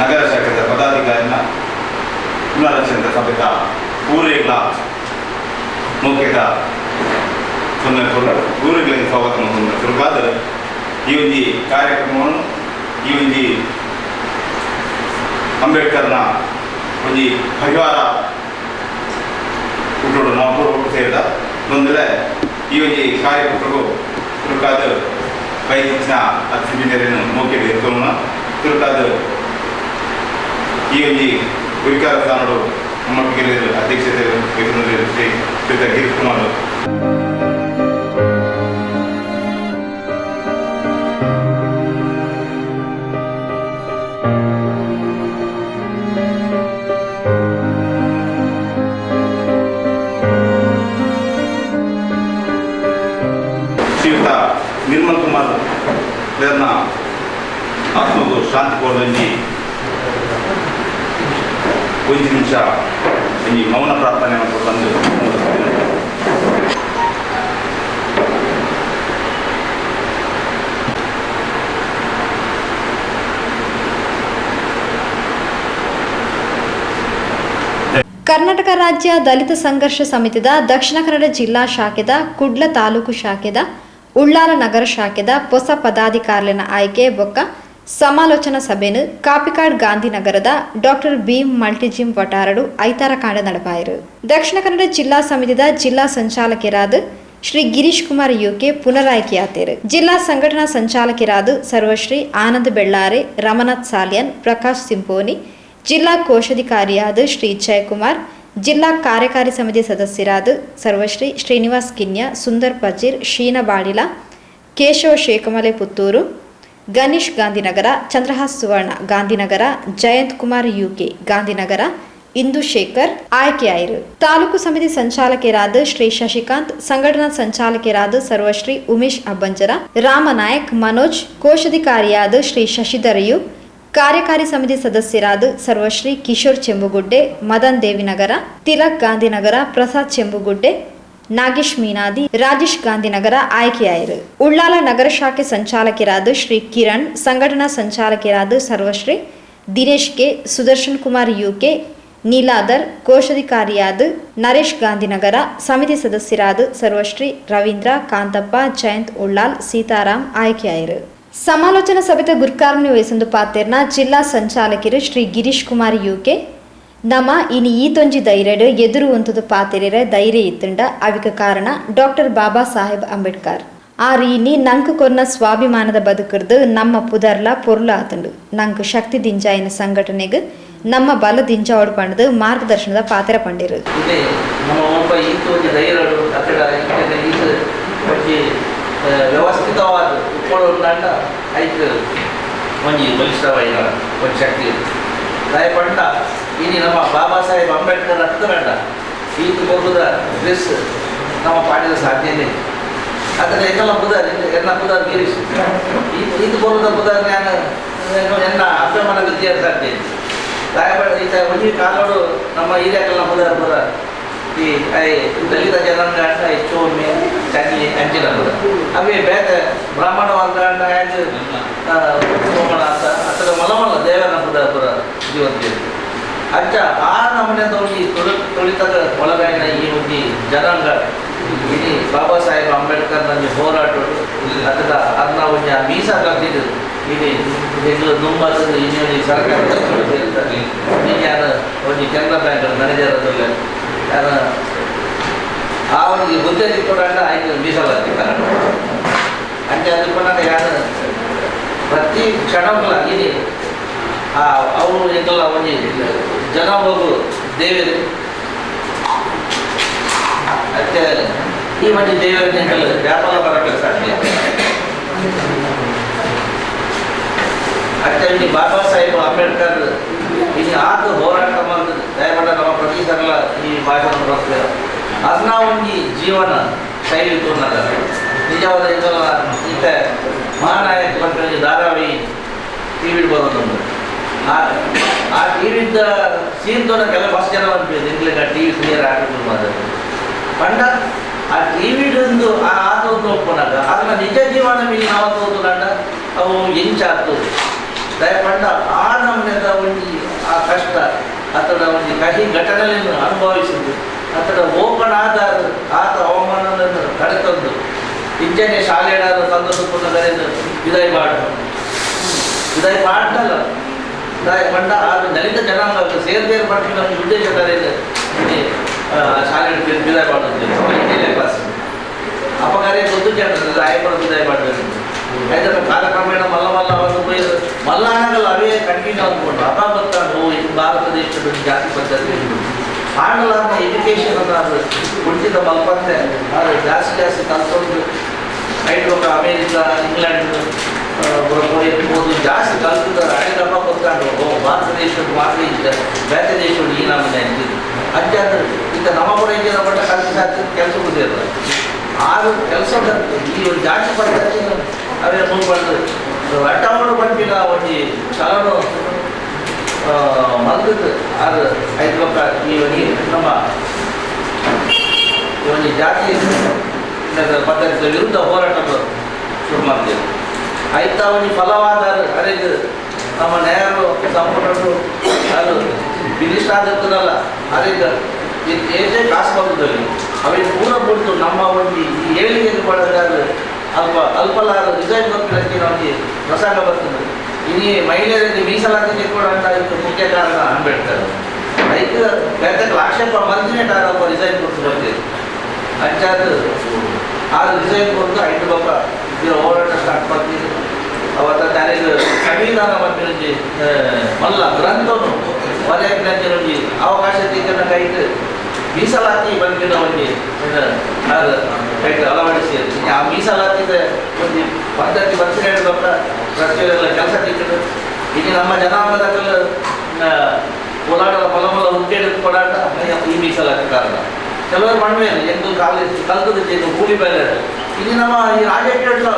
ನಗರ ಶಾಖೆದ ಪದಾಧಿಕಾರಿನ ಪುನರಚನೆ ಸಭೆತ ಪೂರೇಗ್ಲ ಮೋಕೆದ ಸೊನ್ನೆ ಪೂರೆಗಳಿಗೆ ಸ್ವಾಗತ ಸುರುಕಾದ ಈ ಒಂಜಿ ಕಾರ್ಯಕ್ರಮವನ್ನು ಈ ಒಂಜಿ ಅಂಬೇಡ್ಕರ್ನ ಒಂಜಿ ಪರಿವಾರ ಹುಟ್ಟೋಡು ನಾವು ಪೂರ್ವ ಸೇರಿದ ಒಂದಲೆ ಈ ಒಂಜಿ ಕಾರ್ಯಕ್ರಮಕ್ಕೂ ತುರುಕಾದ ಬೈದಿನ ಅತಿಥಿನೇರನ್ನು ಮೋಕೆಡ್ ಎತ್ತೋಣ ತುರುಕಾದ ಈ ಒಂಜಿ ಗುರಿಕಾರ ಸ್ಥಾನಡು ನಮ್ಮ ಅಧ್ಯಕ್ಷತೆ ಶ್ರೀ ಶ್ರೀತ ಗಿರೀಶ್ ಕುಮಾರ್. ಶ್ರೀಯುತ ನಿರ್ಮಲ್ ಕುಮಾರ್ ನ ಆತ್ಮಗೂ ಶಾಂತಿ ಕೋರೊಂಜಿ ಒಂಜಿ ನಿಮಿಷ ಒಂಜಿ ಮೌನ ಪ್ರಾರ್ಥನೆ ಬಂದು. ಕರ್ನಾಟಕ ರಾಜ್ಯ ದಲಿತ ಸಂಘರ್ಷ ಸಮಿತಿದ ದಕ್ಷಿಣ ಕನ್ನಡ ಜಿಲ್ಲಾ ಶಾಖೆದ ಕುಡ್ಲ ತಾಲೂಕು ಶಾಖೆದ ಉಳ್ಳಾಲ ನಗರ ಶಾಖೆದ ಹೊಸ ಪದಾಧಿಕಾರಿನ ಆಯ್ಕೆ ಬೊಕ್ಕ ಸಮಾಲೋಚನಾ ಸಭೆನು ಕಾಪಿಕಾಡ್ ಗಾಂಧಿನಗರದ ಡಾಕ್ಟರ್ ಭೀಮ್ ಮಲ್ಟಿಜಿಮ್ ವಟಾರಡು ಐತಾರ ಕಾಂಡ ನಡಪಾಯರು. ದಕ್ಷಿಣ ಕನ್ನಡ ಜಿಲ್ಲಾ ಸಮಿತಿದ ಜಿಲ್ಲಾ ಸಂಚಾಲಕರಾದ ಶ್ರೀ ಗಿರೀಶ್ ಕುಮಾರ್ ಯುಕೆ ಪುನರಾಯ್ಕೆಯಾತೇರು. ಜಿಲ್ಲಾ ಸಂಘಟನಾ ಸಂಚಾಲಕರಾದ ಸರ್ವಶ್ರೀ ಆನಂದ್ ಬೆಳ್ಳಾರೆ, ರಮನಾಥ್ ಸಾಲಿಯನ್, ಪ್ರಕಾಶ್ ಸಿಂಪೋನಿ, ಜಿಲ್ಲಾ ಕೋಶಾಧಿಕಾರಿಯಾದ ಶ್ರೀ ಜಯಕುಮಾರ್, ಜಿಲ್ಲಾ ಕಾರ್ಯಕಾರಿ ಸಮಿತಿ ಸದಸ್ಯರಾದ ಸರ್ವಶ್ರೀ ಶ್ರೀನಿವಾಸ್ ಕಿನ್ಯ, ಸುಂದರ್ ಪಜೀರ್, ಶೀನ ಬಾಡಿಲ, ಕೇಶವ ಶೇಖಮಲೆ ಪುತ್ತೂರು, ಗಣೇಶ್ ಗಾಂಧಿನಗರ, ಚಂದ್ರಹಾಸ್ ಸುವರ್ಣ ಗಾಂಧಿನಗರ, ಜಯಂತ್ ಕುಮಾರ್ ಯುಕೆ ಗಾಂಧಿನಗರ, ಇಂದು ಶೇಖರ್ ಆಯ್ಕೆಯಾಯಿರು. ತಾಲೂಕು ಸಮಿತಿ ಸಂಚಾಲಕರಾದ ಶ್ರೀ ಶಶಿಕಾಂತ್, ಸಂಘಟನಾ ಸಂಚಾಲಕರಾದ ಸರ್ವಶ್ರೀ ಉಮೇಶ್ ಅಬ್ಬಂಜರ, ರಾಮನಾಯಕ್, ಮನೋಜ್, ಕೋಶಾಧಿಕಾರಿಯಾದ ಶ್ರೀ ಶಶಿಧರಯು, ಕಾರ್ಯಕಾರಿ ಸಮಿತಿ ಸದಸ್ಯರಾದ ಸರ್ವಶ್ರೀ ಕಿಶೋರ್ ಚೆಂಬುಗುಡ್ಡೆ, ಮದನ್ ದೇವಿನಗರ, ತಿಲಕ್ ಗಾಂಧಿನಗರ, ಪ್ರಸಾದ್ ಚೆಂಬುಗುಡ್ಡೆ, ನಾಗೇಶ್ ಮೀನಾದಿ, ರಾಜೇಶ್ ಗಾಂಧಿನಗರ ಆಯ್ಕೆಯಾಯಿರು. ಉಳ್ಳಾಲ ನಗರ ಶಾಖೆ ಸಂಚಾಲಕರಾದ ಶ್ರೀ ಕಿರಣ್, ಸಂಘಟನಾ ಸಂಚಾಲಕರಾದ ಸರ್ವಶ್ರೀ ದಿನೇಶ್ ಕೆ, ಸುದರ್ಶನ್ ಕುಮಾರ್ ಯುಕೆ, ನೀಲಾಧರ್, ಕೋಶಾಧಿಕಾರಿಯಾದ ನರೇಶ್ ಗಾಂಧಿನಗರ, ಸಮಿತಿ ಸದಸ್ಯರಾದ ಸರ್ವಶ್ರೀ ರವೀಂದ್ರ, ಕಾಂತಪ್ಪ, ಜಯಂತ್ ಉಳ್ಳಾಲ್, ಸೀತಾರಾಮ್ ಆಯ್ಕೆಯಾಯಿರು. ಸಮಾಲೋಚನಾ ಸಭೆತ ಗುರ್ಕಾರ್ಮೆ ವಹಿಸೊಂದು ಪಾತೆರ್ನ ಜಿಲ್ಲಾ ಸಂಚಾಲಕರು ಶ್ರೀ ಗಿರೀಶ್ ಕುಮಾರ್ ಯುಕೆ, ನಮ ಇನಿ ಈತೊಂಜಿ ಧೈರ್ಯಡ್ ಎದುರು ಉಂತುದು ಪಾತೆರಿರೆ ಧೈರ್ಯ ಇತ್ತುಂಡ ಅವಿಕ ಕಾರಣ ಡಾಕ್ಟರ್ ಬಾಬಾ ಸಾಹೇಬ್ ಅಂಬೇಡ್ಕರ್. ಆರ್ ಇನಿ ನಂಕ್ ಕೊರ್ನ ಸ್ವಾಭಿಮಾನದ ಬದುಕುರ್ದು ನಮ್ಮ ಪುದರ್ಲ ಪೊರ್ಲು ಆತುಂಡು. ನಂಕ್ ಶಕ್ತಿ ದಿಂಜಾಯಿನ ಸಂಘಟನೆಗ್ ನಮ್ಮ ಬಲ ದಿಂಜಾವಡ್ ಪಂಡ್ದು ಮಾರ್ಗದರ್ಶನದ ಪಾತೆರ ಪಂಡಿರು. ಇದೆ ನಮ್ಮ ಒಬ್ಬ ಈತ ಒಂಜಿ ಧೈರ್ಯಡು ಅತ್ತಡ ಇಂಚ ಈತ ಒಂಜಿ ವ್ಯವಸ್ಥಿತವಾದ ಉಪ್ಪೊಡು ಐಕ್ ಒಂಜಿ ಬಲಿಷ್ಠವಾಯಿನ ಒಂಜಿ ಶಕ್ತಿ. ದಾಯೆ ಪಂಡ ಇನಿ ನಮ್ಮ ಬಾಬಾ ಸಾಹೇಬ್ ಅಂಬೇಡ್ಕರ್ ಅತ್ತರಂಡ ಈತ ಬೊಗುದ ಡ್ರೆಸ್ ನಮ್ಮ ಪಾಡಿದ ಸಾಧ್ಯನೇ. ಅದ್ರ ಎಂಕಲ್ನ ಪುದರ್, ಎನ್ನ ಪುದರ್ ಗಿರೀಶ್, ಈತ ಬೊಗುದ ಪುದರ್ ನಾನು ಎನ್ನ ಅಪ್ಪಮ್ಮನ ವಿದ್ಯೆ ಸಾಧ್ಯ. ದಾಯೆ ಪಂಡ ಈತ ಒಂಜಿ ಕಾಲೋಡು ನಮ್ಮ ಹಿರಿಯಕಲ್ನ ಪುದರ್ ಪುರ ಈ I ದಲಿತ ಜನಾಂಗ ಅಂಡ I ಚೋಮೆ ಚನ್ನಿ ಅಂಚಿನ ಪುದರ್. ಅವೇ ಬೇತೆ ಬ್ರಾಹ್ಮಣ ವರ್ಗ ಅಂಡ ಆ್ಯಂಡ್ ಸೋಮಣ ಅಂತ ಅತರ ಮಲ್ಲ ಮಲ್ಲ ದೇವರ ಪುದರ್ ಪುರ ಜೀವಂತ. ಅಂಚ ಆ ನಮೂನೆದ ಒಂಜಿ ತುಳು ತುಳಿತದ ಒಳಗಾಯಿನ ಈ ಒಂಜಿ ಜನಾಂಗ ಇಡೀ ಬಾಬಾ ಸಾಹೇಬ್ ಅಂಬೇಡ್ಕರ್ ಒಂಜಿ ಹೋರಾಟ ಅತದ ಅರ್ನ ಒಂಜಿ ಆ ಮೀಸಲಾತಿಡ್ ಇಡೀ ಎಂಕ್ಲು ದುಂಬಾದ ಇನಿ ಒಂಜಿ ಸರ್ಕಾರ ಯಾನ್ ಒಂಜಿ ಕೆನರಾ ಬ್ಯಾಂಕ್ ಮ್ಯಾನೇಜರ್ ಅದುಲ್ಲೆ. ಯಾನ್ ಆ ಒಂಜಿ ಹುದ್ದೆ ತಿಕ್ಕೊಡಂಡ ಐಕ್ ಮೀಸಲಾತಿ ಕನ್ನಡ. ಅಂಚ ಅದು ಯಾನ್ ಪ್ರತಿ ಕ್ಷಣಕ್ಲ ಇನಿ ಆ ಅವು ಎಂಕಲ್ನ ಒಂಜಿ ಜನ ಹೋಗು ದೇವರು ಅತ್ತೆ. ಈ ಒಂಜಿ ದೇವರ ಎಂಕಲ್ ವ್ಯಾಪಾರ ಬರಕ್ಕೆ ಸಾಧ್ಯ. ಅತ್ತೆ ಇಲ್ಲಿ ಬಾಬಾ ಸಾಹೇಬ್ ಅಂಬೇಡ್ಕರ್ ಇಲ್ಲಿ ಆತ ಹೋರಾಟ ಮಾಡಿದ ದಯಮಾಡ ನಮ್ಮ ಪ್ರತಿ ಸಲ ಈ ಭಾಷಣ ಬರ್ತೇವೆ. ಅದನ್ನ ಒಂಜಿ ಜೀವನ ಶೈಲಿ ತೋರ್ನಗ ನಿಜವಾದ ಇದೆಲ್ಲ ಈತ ಮಹಾನಾಯಕ ಪನ್ಪಿನ ಧಾರಾವಾಹಿ ಟಿವಿ ಬರೋದೊಂದು. ಆ ಆ ಟಿವಿದ ಸೀನ್ ತೋನ ಕೆಲವು ಫಸ್ಟ್ ಜನ ಪನ್ಪೆರ್ ಎಂಕ್ಲೆಗ್ ಆ ಟಿವಿ ಕ್ಲಿಯರ್ ಆಪುಂಡು ಮಾತ ಪಂಡ. ಆ ಟಿವಿ ಒಂದು ಆ ಆತ ಒಂದು ಒಪ್ಪುನಾಗ ಅದನ್ನ ನಿಜ ಜೀವನ ಮಿನಿ ನಾವು ತೋತುಂಡ ಅವು ಎಂಚಾತು. ದಯ ಪಂಡ ಆ ನಮೂನೆದ ಒಂಜಿ ಆ ಕಷ್ಟ ಅಥವಾ ಒಂಜಿ ಕಹಿ ಘಟನೆಯನ್ನು ಅನುಭವಿಸಿದ್ದು ಅಥವಾ ಓಪನ್ ಆದ ಆತ ಅವಮಾನವನ್ನು ತಡೆತಂದು ಇಂಚನೆ ಶಾಲೆಯಾದ ತಂದು ಪುನಗರೆಯನ್ನು ವಿದಾಯ ಮಾಡು ವಿದಾಯ ಮಾಡಲ್ಲ ವಿದಾಯ ಪಂಡ ಅದು ದಲಿತ ಜನಾಂಗ ಸೇರ್ಬೇರು ಪಟ್ಟಿನ ಒಂದು ಉದ್ದೇಶ ಶಾಲೆ ವಿದಾಯ ಮಾಡೋದು ಕ್ಲಾಸ್ ಅಪಕಾರ್ಯ ಗೊತ್ತು ಜನ ಆಯಪಡ ವಿದಾಯ ಮಾಡಬೇಕು. ಯಾಕಂದ್ರೆ ಕಾಲಕ್ರಮೇಣ ಮಲ್ಲ ಮಲ್ಲ ಒಂದು ಮಲ್ಲ ಹಣಗಳು ಅವೇ ಕಂಟಿನ್ಯೂ ಅಂದ್ಕೊಂಡು ಅಪ್ಪ ಗೊತ್ತಾಗ ಇದು ಭಾರತ ದೇಶದ ಜಾತಿ ಪದ್ಧತಿ ಆಂಡಲ ಎಜುಕೇಷನ್ ಅದು ಕುಂಠಿತ ಮಲ್ಪಂತೆ ಅದು ಜಾಸ್ತಿ ಜಾಸ್ತಿ ಕಲ್ತ್ಕೊಂಡು ಐದು ಅಮೇರಿಕಾ ಇಂಗ್ಲೆಂಡ್ ಹೋದು ಜಾಸ್ತಿ ಕಲ್ತಿದ್ದಾರೆ. ಐದಪ್ಪ ಗೊತ್ತಾಗ ಭಾರತ ದೇಶದ ಮಾತ್ರ ಇದ್ದ ಬೇರೆ ದೇಶದ ಈ ನಮ್ಮನೆ ಅಂತಿದ್ದು ಅಜ್ಜ ಇಂಥ ನಮ್ಮ ಕೂಡ ಇಂಜಿನ ಮಟ್ಟ ಕಲಿಸಿ ಸಾಧ್ಯ ಕೆಲಸ ಬಂದಿರಲ್ಲ. ಆಗ ಕೆಲಸ ಈ ಒಂದು ಜಾತಿ ಪದ್ಧತಿ ಅವೇ ಮುಂದೆ ಅಟ್ಟವನ್ನು ಪಂಪಿನ ಒಂಜಿ ಚಲನು ಮಲ್ದದ್ದು ಅದು ಐದು ಲಕ್ಕ ಈ ಒಂಜಿ ನಮ್ಮ ಈ ಒಂಜಿ ಜಾತಿ ಪದ್ಧತಿಯ ವಿರುದ್ಧ ಹೋರಾಟ ಶುರು ಮಾಡ್ತೇವೆ. ಐತ ಒಂಜಿ ಫಲವಾದ ಅದೇ ನಮ್ಮ ನ್ಯಾಯರು ಸಂಪುಟರು ಅದು ಮಿನಿಸ್ಟರ್ ಆಗಿರ್ತದಲ್ಲ ಅದೇ ಏಜೇ ಕಾಸು ಬರುವುದಿಲ್ಲ ಅವೆ ಪೂರ ಬಿಟ್ಟು ನಮ್ಮ ಒಂದು ಈ ಏಳಿಗೆಗೆ ಪಡೆದಾಗ ಅಲ್ಪ ಅಲ್ಪಲಾರ ರಿಸೈನ್ ಬರ್ತಿದ್ದಕ್ಕೆ ನಮಗೆ ಪ್ರಸಂಗ ಬರ್ತದೆ. ಇನ್ನು ಮಹಿಳೆಯರಿಗೆ ಮೀಸಲಾತಿ ಕೂಡ ಅಂತ ಇದಕ್ಕೆ ಮುಖ್ಯ ಕಾರಣ ಅಂಬೇಡ್ಕರ್. ರೈತ ಬೇತಕ್ಕೆ ಆಕ್ಷೇಪ ಮಂದಿನೇ ಕಾರಣ ರಿಸೈನ್ ಕೊಟ್ಟು ಬಂದಿದೆ. ಅಂಚಾದ ಆ ರಿಸೈನ್ ಕೊಟ್ಟು ಐದು ಬಪ್ಪ ಇದರ ಹೋರಾಟ ಸ್ಟಾರ್ಟ್ ಮಾಡ್ತೀವಿ. ಅವತ್ತ ತಾರೀಕು ಸಂವಿಧಾನ ಮಂದಿರಜಿ ಮಲ್ಲ ಗ್ರಂಥನು ಹೊರಗೆ ಅವಕಾಶ ತಿಕ್ಕನ ಕೈಟ್ ಮೀಸಲಾತಿ ಬಂದಿನ ಒಂಜಿ ಕೈಟ್ ಅಳವಡಿಸಿ ಆ ಮೀಸಲಾತಿದ ಒಂಜಿ ಪದ್ಧತಿ ಬಚ್ಚಿನ ಬಕ್ಕ ಪ್ರತಿಯೊಂದೆಲ್ಲ ಕೆಲಸ ತಿಕ್ಕದು. ಇಲ್ಲಿ ನಮ್ಮ ಜನಾಂಗದ ಹೋರಾಟದ ಮೊಲ ಮೊಲ ಹುಟ್ಟೇಡು ಕೊಡಾಟ ಈ ಮೀಸಲಾತಿ ಕಾರಣ. ಕೆಲವರು ಮಣ್ಮೇಲೆ ಎಂದು ಕಾಲೇಜ್ ಕಲ್ತದ ಕೂಲಿ ಬೇಲೆ ಇಲ್ಲಿ ನಮ್ಮ ಈ ರಾಜಕೀಯ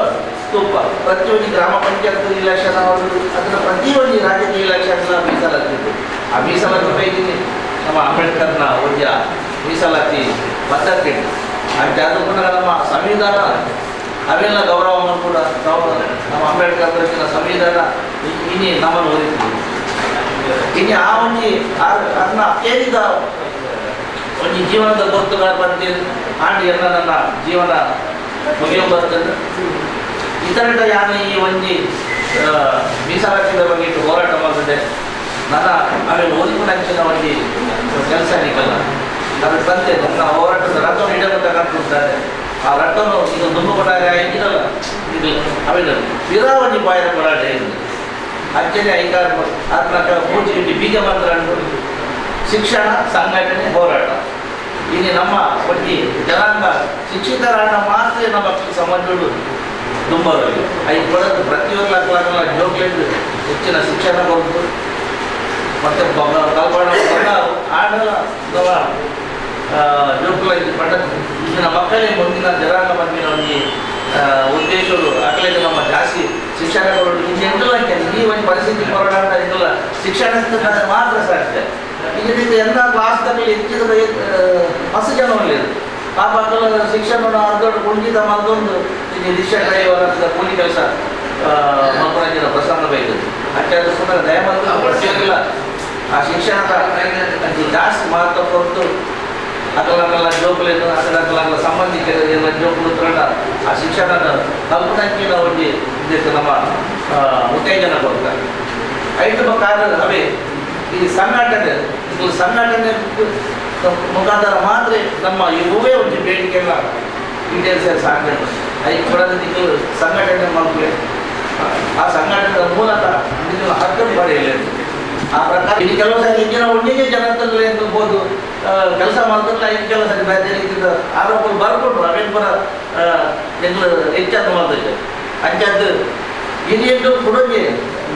ತುಪ್ಪ ಪ್ರತಿಯೊಂದು ಗ್ರಾಮ ಪಂಚಾಯತ್ ಇಲೆಕ್ಷನ್ ಅವರು ಅದರ ಪ್ರತಿಯೊಂದು ರಾಜಕೀಯ ಇಲೆಕ್ಷನ್ ಮೀಸಲಾತಿ ಇತ್ತು. ಆ ಮೀಸಲಾತಿ ಬೈದಿನಿ ನಮ್ಮ ಅಂಬೇಡ್ಕರ್ನ ಒಂದು ಮೀಸಲಾತಿ ಪದ್ಧತಿ ಅಂತ ಅದು ಕೂಡ ನಮ್ಮ ಸಂವಿಧಾನ ಅವೆಲ್ಲ ಗೌರವವನ್ನು ಕೂಡ ನಮ್ಮ ಅಂಬೇಡ್ಕರ್ ರಚಿನ ಸಂವಿಧಾನ ಇನಿ ನಮ್ಮನ್ನು ಓದಿದ್ದೀವಿ. ಇನ್ನು ಆ ಒಂಜಿ ಅದನ್ನ ಅತ್ಯಧಿಕ ಒಂಜಿ ಜೀವನದ ಗುರುತುಗಳು ಬಂದಿದ್ದು ಆಂಡಿ ಎಲ್ಲ ನನ್ನ ಜೀವನ ಮುಗಿಯೋ ಬರ್ತದೆ. ಇತರಟ ಯಾನು ಈ ಒಂಜಿ ಮೀಸಲಾತಿದ ಬಗ್ಗೆ ಹೋರಾಟ ಮಾಡಿದೆ ನನ್ನ ಆಮೇಲೆ ಓದಿಕೊಂಡಂಚಿನ ಒಂಜಿ ಕೆಲಸ ನಿಕ್ಕಲ್ಲ ಅದು ಬಂತೆ ನನ್ನ ಹೋರಾಟದ ರಥವನ್ನು ಇಡಬೇಕಂತಿದ್ದಾರೆ. ಆ ರಥವನ್ನು ಇದು ದುಂಬುಕೊಂಡಾಗ ಆಗಿರಲ್ಲ ಇದು ಆಮೇಲೆ ವಿರಾವಣಿ ಬಾಯದ ಹೋರಾಟ ಇದೆ ಅಂಚನೆ ಐದಾರು ಅದನ್ನ ಪೂಜೆ ಬೀಜ ಮಂತ್ರ ಶಿಕ್ಷಣ ಸಂಘಟನೆ ಹೋರಾಟ. ಇಲ್ಲಿ ನಮ್ಮ ಒಂಜಿ ಜನಾಂಗ ಶಿಕ್ಷಿತರಾಣ ಮಾತ್ರ ನಮ್ಮ ಸಮಾಜಗಳು ತುಂಬರಲ್ಲಿ ಐದು ಕೊಡೋದು ಪ್ರತಿಯೊಂದು ಲಕ್ಷ ಜೋಗ್ಲಿಂದ ಹೆಚ್ಚಿನ ಶಿಕ್ಷಣ ಕೊಡೋದು ಮತ್ತು ಕಲ್ಪಣ ಆಡಲ್ಲ ಅಥವಾ ಜೋಕುಲ ಪಡ ಇಂದಿನ ಮಕ್ಕಳಿಗೆ ಮುಂದಿನ ಜನಾಂಗ ಬಂದಿನ ಒಂಜಿ ಉದ್ದೇಶಗಳು ಅಕಲಿಗೆ ನಮ್ಮ ಜಾಸ್ತಿ ಶಿಕ್ಷಣಗಳು ಇಂದೆಲ್ಲ ಈ ಒಂದು ಪರಿಸ್ಥಿತಿ ಹೋರಾಟ ಇಂದಲ್ಲ ಶಿಕ್ಷಣ ಮಾತ್ರ ಸಾಧ್ಯ. ಈಗ ಎಲ್ಲ ಕ್ಲಾಸ್ದಲ್ಲಿ ಹೆಚ್ಚಿದ ಮಸ್ತ್ ಜನ ಒಳ್ಳೆಯದು ಪಾಪ ಅಕಲ ಶಿಕ್ಷಣ ಅರ್ಧೊಡ್ಡು ಕುಂಠಿತ ಮದ್ದೊಂದು ಇಲ್ಲಿ ರಿಕ್ಷಾ ಡ್ರೈವರ್ ಅಂತ ಕೂಲಿ ಕೆಲಸ ಮಕ್ಕಳ ಪ್ರಸನ್ನ ಬೇಕು ಅಂಚಾದ ಸುಮ್ಮನೆ ದಯಮಾಡಿ ಆ ಶಿಕ್ಷಣದ ಜಾಸ್ತಿ ಮಹತ್ವ ಕೊಟ್ಟು ಅಕಲನ್ನೆಲ್ಲ ಜೋಕುಲೇನು ಅಕಲಕಲ ಸಂಬಂಧಿಕರ ಎಲ್ಲ ಜೋಕುಲು ತ್ರಣ ಆ ಶಿಕ್ಷಣದ ಕಲ್ಪನಕ್ಕಿನ ಒಂಜಿ ಇದಕ್ಕೆ ನಮ್ಮ ಉತ್ತೇಜನ ಕೊಡ್ತಾರೆ. ಐದು ಕಾರಣ ಅವೇ ಈ ಸಂಘಟನೆ ಇದು ಸಂಘಟನೆ ಮುಖಾಂತರ ಮಾತ್ರ ನಮ್ಮ ಇರುವೇ ಒಂದು ಬೇಡಿಕೆಲ್ಲ ಈಡೇರಿಸಲು ಸಾಧ್ಯ. ಐದು ಕೊಡೋದಕ್ಕೆ ಸಂಘಟನೆ ಮಾಡ್ತೀವಿ ಆ ಸಂಘಟನೆಯ ಮೂಲಕ ನಿಮ್ಮ ಹಕ್ಕನ್ನು ಪಡೆಯಲಿ. ಆ ಪ್ರಕಾರ ಇಲ್ಲಿ ಕೆಲವು ಸಾರಿ ಇಂಜಿನ ಒಟ್ಟಿಗೆ ಜನತಂತ್ರ ಎನ್ಬೋದು ಕೆಲಸ ಮಾಡ್ತಾರೆ. ಐದು ಕೆಲಸ ಬೇರೆ ರೀತಿಯ ಆರೋಪಗಳು ಬರ್ಕೊಂಡ್ರು ಅವೇನು ಬರ ಎಂಗ್ಳು ಹೆಚ್ಚಾದ ಮಾಡ್ತದೆ ಅಂಚಾದ್ದು ಹಿರಿಯರು ಕೊಡುಗೆ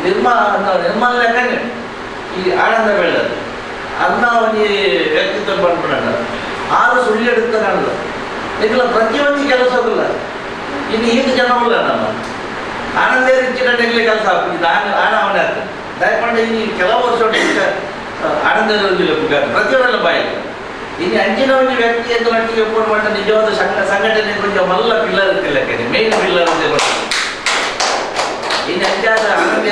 ನಿರ್ಮಾಣ ಈ ಆನಂದ ಬೆಳೆದದ್ದು ಅನ್ನ ಒಂಜಿ ವ್ಯಕ್ತಿತ್ವ ಬಂದ್ಬಿಡೋಣ ಆರು ಸುಳ್ಳು ಎಡುತ್ತಾನಲ್ಲ ಎಂಗ್ಲ ಪ್ರತಿಯೊಂದು ಕೆಲಸವಿಲ್ಲ ಇನ್ನು ಈಗ ಜನವಲ್ಲ ನಮ್ಮ ಆನಂದೇ ರಿಚ್ಚಿನ ಎಂಗ್ಲೆ ಕೆಲಸ ಆಗ್ತದೆ ಆಣ ಅವನೇ ಆಗ್ತದೆ. ದಯಪಂಡ ಈ ಕೆಲವು ವರ್ಷ ಆನಂದ ಪ್ರತಿಯೊಂದೆಲ್ಲ ಬಾಯಿ ಇನ್ನು ಅಂಚಿನ ಒಂದು ವ್ಯಕ್ತಿ ಅಂತ ನಟ್ಟಿಗೆ ಒಪ್ಪು ಮಾಡ ನಿಜವಾದ ಸಂಘಟನೆ ಕೊಂಚ ಮಲ್ಲ ಪಿಲ್ಲರ್ ಇರ್ತಿಲ್ಲ ಮೇನ್ ಪಿಲ್ಲರ್ ಅಂತ ಇನ್ನು ಅಂಚಾದ ಆನಂದ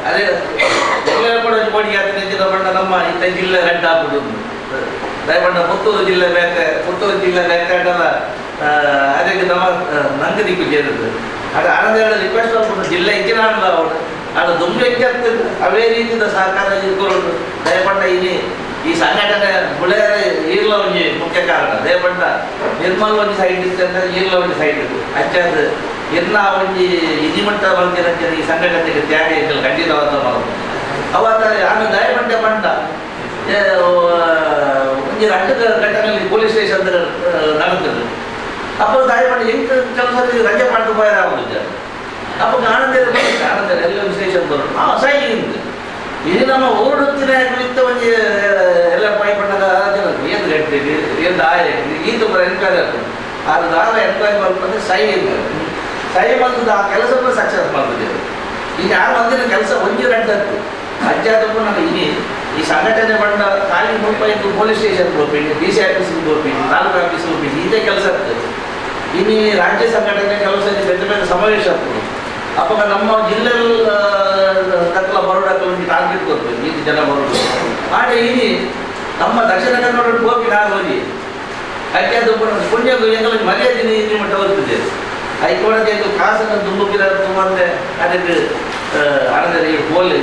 ಅದೇ ಇತ್ತೆ ಜಿಲ್ಲೆ ರೆಡ್ ಆಪುಂಡು ದಯಪಂಡ ಪುತ್ತೂರು ಜಿಲ್ಲೆ ಬೇತೆ ಪುತ್ತೂರು ಜಿಲ್ಲೆ ಬೇಕಾಡಲ್ಲ ಅದಕ್ಕೆ ನಮ್ಮ ನಂಗೆ ದಿಕ್ಕು ಸೇರಿದ್ದು ಅದು ಆನಂದ ರಿಕ್ವೆಸ್ಟ್ ಮಾಡ್ಕೊಂಡು ಜಿಲ್ಲೆ ಇಜ್ಜಿನಾಡಲ್ಲ ಅವಳು ಅದು ದುಂಬು ಹೆಚ್ಚಾಗ್ತದೆ ಅವೇ ರೀತಿಯ ಸಹಕಾರ ಇಟ್ಕೊಂಡು ದಯಪಂಡ ಇಲ್ಲಿ ಈ ಸಂಘಟನೆ ಬುಳೆಯರ ಈರ್ಲ ಒಂಜಿ ಮುಖ್ಯ ಕಾರಣ ದಯಪಂಡ ನಿರ್ಮಲ್ ಒಂಜಿ ಸೈಡ್ ಇತ್ತು ಅಂದ್ರೆ ಈರ್ಲ ಒಂಜಿ ಸೈಡ್ ಇತ್ತು ಅಚ್ಚಾದ ಎಲ್ಲ ಒಂಜಿ ಇದಿಮಟ್ಟ ಬಂದಿರಂಚ ಈ ಸಂಘಟನೆಗೆ ತ್ಯಾಗ ಎಂಕಲ್ ಖಂಡಿತವಾದ ಮಾಡೋದು ಅವಾಗ ಆಮೇಲೆ ದಯಪಂಡೆ ಪಂಡ ಒಂಜಿ ರಡ್ಡು ಘಟನೆಯಲ್ಲಿ ಪೊಲೀಸ್ ಸ್ಟೇಷನ್ ನಡೆದಿದ್ದು ಅಪ್ಪ ದಯಪಂಡ ಎಂಟು ಕೆಲಸ ರಜೆ ಪಡೆದು ಪೋಯರ ಆಗುದಿಲ್ಲ ಅಪ್ಪ ಆನಂದ ಬಂದಿತ್ತು ಆನಂದ ಎಲ್ಲ ಒಂದು ಸ್ಟೇಷನ್ ಬರೋದು ಹಾಂ ಸೈ ಇಂದು ಇದು ನಮ್ಮ ಓಡುತ್ತಿನ ಇತ್ತ ಒಂಜಿ ಎಲ್ಲ ಪೈ ಪಣ್ಣದ ಏನು ಗಂಟೆ ಏನು ಆಯ ಈತ ಬರ ಎನ್ಕ್ವೈರಿ ಆಗ್ತದೆ ಅದು ದಾರ ಎನ್ಕ್ವೈರಿ ಮಾಡ್ಕೊಂಡು ಸೈ ಇಲ್ಲ ಸೈ ಬಂದದ್ದು ಆ ಕೆಲಸವನ್ನು ಸಕ್ಸಸ್ ಮಾಡ್ತಿದ್ದೇವೆ ಈಗ ಯಾರು ಒಂದಿನ ಕೆಲಸ ಒಂಜಿ ರಡ್ಡತ್ತು ಅಜ್ಜಾದಕ್ಕೂ ನಾನು ಇಲ್ಲಿ ಈ ಸಂಘಟನೆ ಬಂದ ಖಾಲಿ ಮುಲ್ಪ ಪೊಲೀಸ್ ಸ್ಟೇಷನ್ ಹೋಗ್ಬೇಕು ಡಿ ಸಿ ಆಫೀಸಿಗೆ ಹೋಗ್ಬೇಕು ತಾಲೂಕು ಆಫೀಸ್ಗೆ ಹೋಗ್ಬೇಕು ಇದೇ ಕೆಲಸ ಆಗ್ತದೆ. ಇನ್ನು ರಾಜ್ಯ ಸಂಘಟನೆ ಕೆಲಸ ಬೇರೆ ಬೇರೆ ಸಮಾವೇಶ ಆಗ್ತದೆ. ಅಪ್ಪ ನಮ್ಮ ಜಿಲ್ಲೆಯಲ್ಲಿ ತಕ್ಕಲ ಬರೋಡಕ್ಕೆ ಒಂದು ಟಾರ್ಗೆಟ್ ಕೊಡ್ಬೇಕು ಈ ಜನ ಬರೋದು ಆದರೆ ಇಲ್ಲಿ ನಮ್ಮ ದಕ್ಷಿಣ ಕನ್ನಡ ಹೋಗಿ ನಾನು ಹೋಗಿ ಅದಕ್ಕೆ ಅದು ಪುಣ್ಯ ಎಂಗಲ ಮರ್ಯಾದೆ ಇಲ್ಲಿ ಮಟ್ಟ ಹೋಗ್ತಿದೆ ಹೈಕೋರ್ಟ್ ಕಾಸನ್ನು ದುಂಬುಕಿರ ತುಂಬಂದೆ ಅದಕ್ಕೆ ಹಣದಲ್ಲಿ ಹೋಲಿ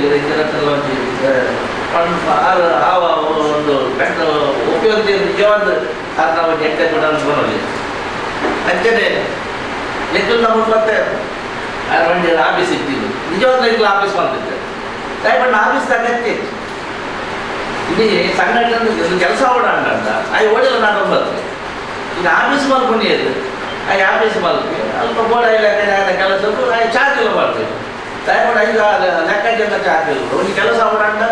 ಆ ಒಂದು ಬೆಟ್ಟ ಉಪಯೋಗ ನಿಜವಾದ ಅದು ನಾವು ಎಟ್ಟೆ ಕೂಡ ಬರೋದು ಅಂಚನೆ ಎಂಕಲ್ ನಮ್ಮ ಮತ್ತೆ ಒಂದು ಆಫೀಸ್ ಇಟ್ಟಿದ್ದು ನಿಜವಾದ ಎಂಕಲ್ ಆಫೀಸ್ ಬಂದಿದ್ದೆ ದಯಪಟ್ಟು ಆಫೀಸ್ ಅಗತ್ಯ ಇಲ್ಲಿ ಸಂಘಟನೆ ಕೆಲಸ ಓಡಾಡ ಅಂತ I ಓಡಿಲ್ಲ ನಾನು ಬಂತು ಇನ್ನು ಆಫೀಸ್ ಮಲ್ಕೊಂಡಿದ್ದು I office ಮಲ್ಪಿ ಅಲ್ಪ ಬೋರ್ಡ್ ಲೆಕ್ಕ ಕೆಲಸ I charge ಇಲ್ಲ ಮಾಡ್ತೀವಿ ದಯಪಟ್ಟು ಐದು ಲೆಕ್ಕ ಜನ ಚಾರ್ಜ್ ಇಲ್ಲ ಒಂದು ಕೆಲಸ ಓಡಾಡ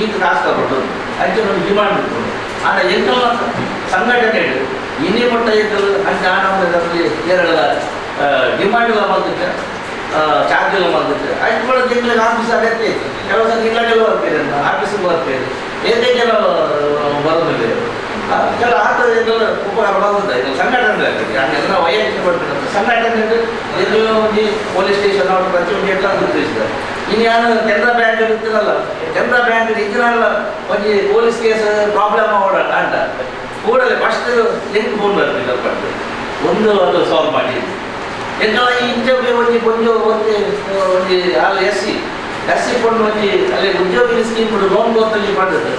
ಈಗ ಕಾಸು ತಗೊಂಡು ಅಂಚೆ ಒಂದು ಡಿಮಾಂಡ್ ಇಟ್ಕೊಂಡು ಆಡ ಎಂಕಲ್ ಸಂಘಟನೆ ಇನ್ನೇ ಮಟ್ಟ ಎಂಕಲ್ ಅಂಚೆ ಆನಂದದಲ್ಲಿ ಏರಳ ಡಿಮಾಂಡ್ ಇಲ್ಲ ಬಂದಿದ್ದೆ ಚಾರ್ಜ್ ಇಲ್ಲ ಬಂದಿದ್ದೆ ಆಯ್ತು ಕೂಡ ತಿಂಗಳಿಗೆ ಆಫೀಸ್ ಅಗತ್ಯ ಇತ್ತು ಕೆಲವು ಸಲ ತಿಂಗಳಿಗೆಲ್ಲ ಬರ್ತೀರಿ ಆಫೀಸಿಗೆ ಬರ್ತೀರಿ ಏನೇ ಕೆಲವು ಬರೋದಿಲ್ಲ ಕೆಲವು ಆತ ಎಂಕಲ್ ಉಪಕಾರ ಬಂದಿದ್ದೆ ಇದು ಸಂಘಟನೆ ಎಲ್ಲ ವೈಯಕ್ತಿಕ ಪಡ್ಬೇಕಂತ ಸಂಘಟನೆ ಎಲ್ಲೋ ಒಂದು ಪೊಲೀಸ್ ಸ್ಟೇಷನ್ ಅವರು ಪ್ರತಿಯೊಂದು ಎಲ್ಲ ಗುರುತಿಸಿದ್ದಾರೆ. ಇನ್ನು ಯಾರು ಕೆನರಾ ಬ್ಯಾಂಕ್ ಇರ್ತಿರಲ್ಲ ಕೆನರಾ ಬ್ಯಾಂಕ್ ಇದ್ರಲ್ಲ ಒಂದು police case problem ಓಡಾಟ ಅಂತ ಕೂಡಲೇ first link phone ಬರ್ತಿಲ್ಲ ಪಟ್ಟು ಒಂದು ಅದು ಸಾಲ್ವ್ ಮಾಡಿ ಎಂಕಲ ಈ ಇಂಟರ್ವ್ಯೂ ಒಂಜಿ ಕೊಂಚ ಒಂಜಿ ಒಂಜಿ ಅಲ್ಲಿ S C S C ಕೊಂಡು ಒಂಜಿ ಅಲ್ಲಿ ಉದ್ಯೋಗಿ ಸ್ಕೀಮ್ ಲೋನ್ ಗೊತ್ತಲ್ಲಿ ಪಡೆದು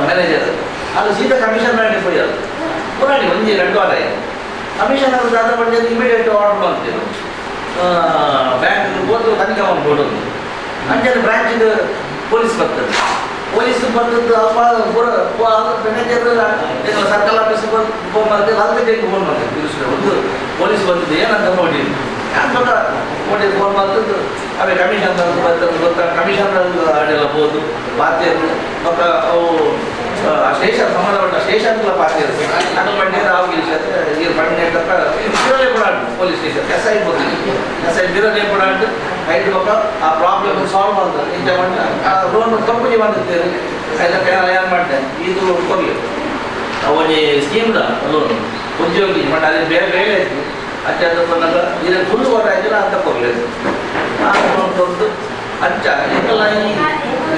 ಮ್ಯಾನೇಜರ್ ಅಲ್ಲಿ ಸೀದಾ ಕಮಿಷನ್ ಮಾಡಿ ಪೋಯಲ್ಲ ಪುರಾಣಿ ಒಂಜಿ 2 ವಾರ ಕಮಿಷನ್ ಅವರು ದಾದ ಪಡೆದು ಇಮಿಡಿಯೇಟ್ ಆರ್ಡರ್ ಮಾಡ್ತೀವಿ ಬ್ಯಾಂಕ್ ಹೋದ್ರು ತನಿಖೆ ಮಾಡ್ಬೋದು ಅಂಚನೆ ಬ್ರಾಂಚಿಗೆ ಪೊಲೀಸ್ ಬರ್ತದೆ ಪೊಲೀಸ್ ಬಂದದ್ದು ಅಪ್ಪ manager circle office phone ಮಾಡ್ತೀವಿ ಅದಕ್ಕೆ ಫೋನ್ ಮಾಡ್ತೀವಿ ಒಂದು ಪೊಲೀಸ್ ಬಂದಿದ್ದು ಏನಂತ ನೋಡಿ ಯಾರು ಗೊತ್ತಾ ನೋಡಿ ಫೋನ್ ಮಾಡ್ತದ್ದು ಅವೇ ಕಮಿಷನ್ ಬರ್ತದೆ ಗೊತ್ತಾ ಕಮಿಷನ್ ಅಡ್ಡೆಲ್ಲ ಹೋದು ಪಾತ್ಯರು ಮತ್ತು ಅವು ಸ್ಟೇಷನ್ ಸಂಬಂಧಪಟ್ಟ ಸ್ಟೇಷನ್ಗಳ ಪಾತ್ಯರು ಅದು ಬಂಡಿದ್ರೆ ಅವು ಈ ಬಂಡಿ ಅಂತ ಬಿರಲೇ ಕೂಡ police station S I ಬಂದಿದ್ದು ಎಸ್ I ಬಿರಲೇ ಕೂಡ ಐದು ಪಕ್ಕ ಆ ಪ್ರಾಬ್ಲಮ್ ಸಾಲ್ವ್ ಮಾಡ್ತಾರೆ ಇಂಥ ಬಂಡ ಆ ಲೋನ್ ಕಂಪನಿ ಬಂದಿದ್ದೇವೆ ಅದಕ್ಕೆ ಏನು ಮಾಡ್ತೇನೆ ಇದು ಕೊಡಲಿ ಅವನಿ ಸ್ಕೀಮ್ದ ಲೋನ್ ಉದ್ಯೋಗಿ ಬಟ್ ಅದೇ ಬೇರೆ ಬೇರೆ ಆಯ್ತು ಅಚ್ಚ ಬಂದಾಗ ಇದನ್ನು ಫುಲ್ ಗೊತ್ತಾಯ್ತಿಲ್ಲ ಅಂತ ಕೊಡಲಿ ಆ ಲೋನ್ ಕೊಟ್ಟು ಅಚ್ಚ ಇದೆಲ್ಲ ಈ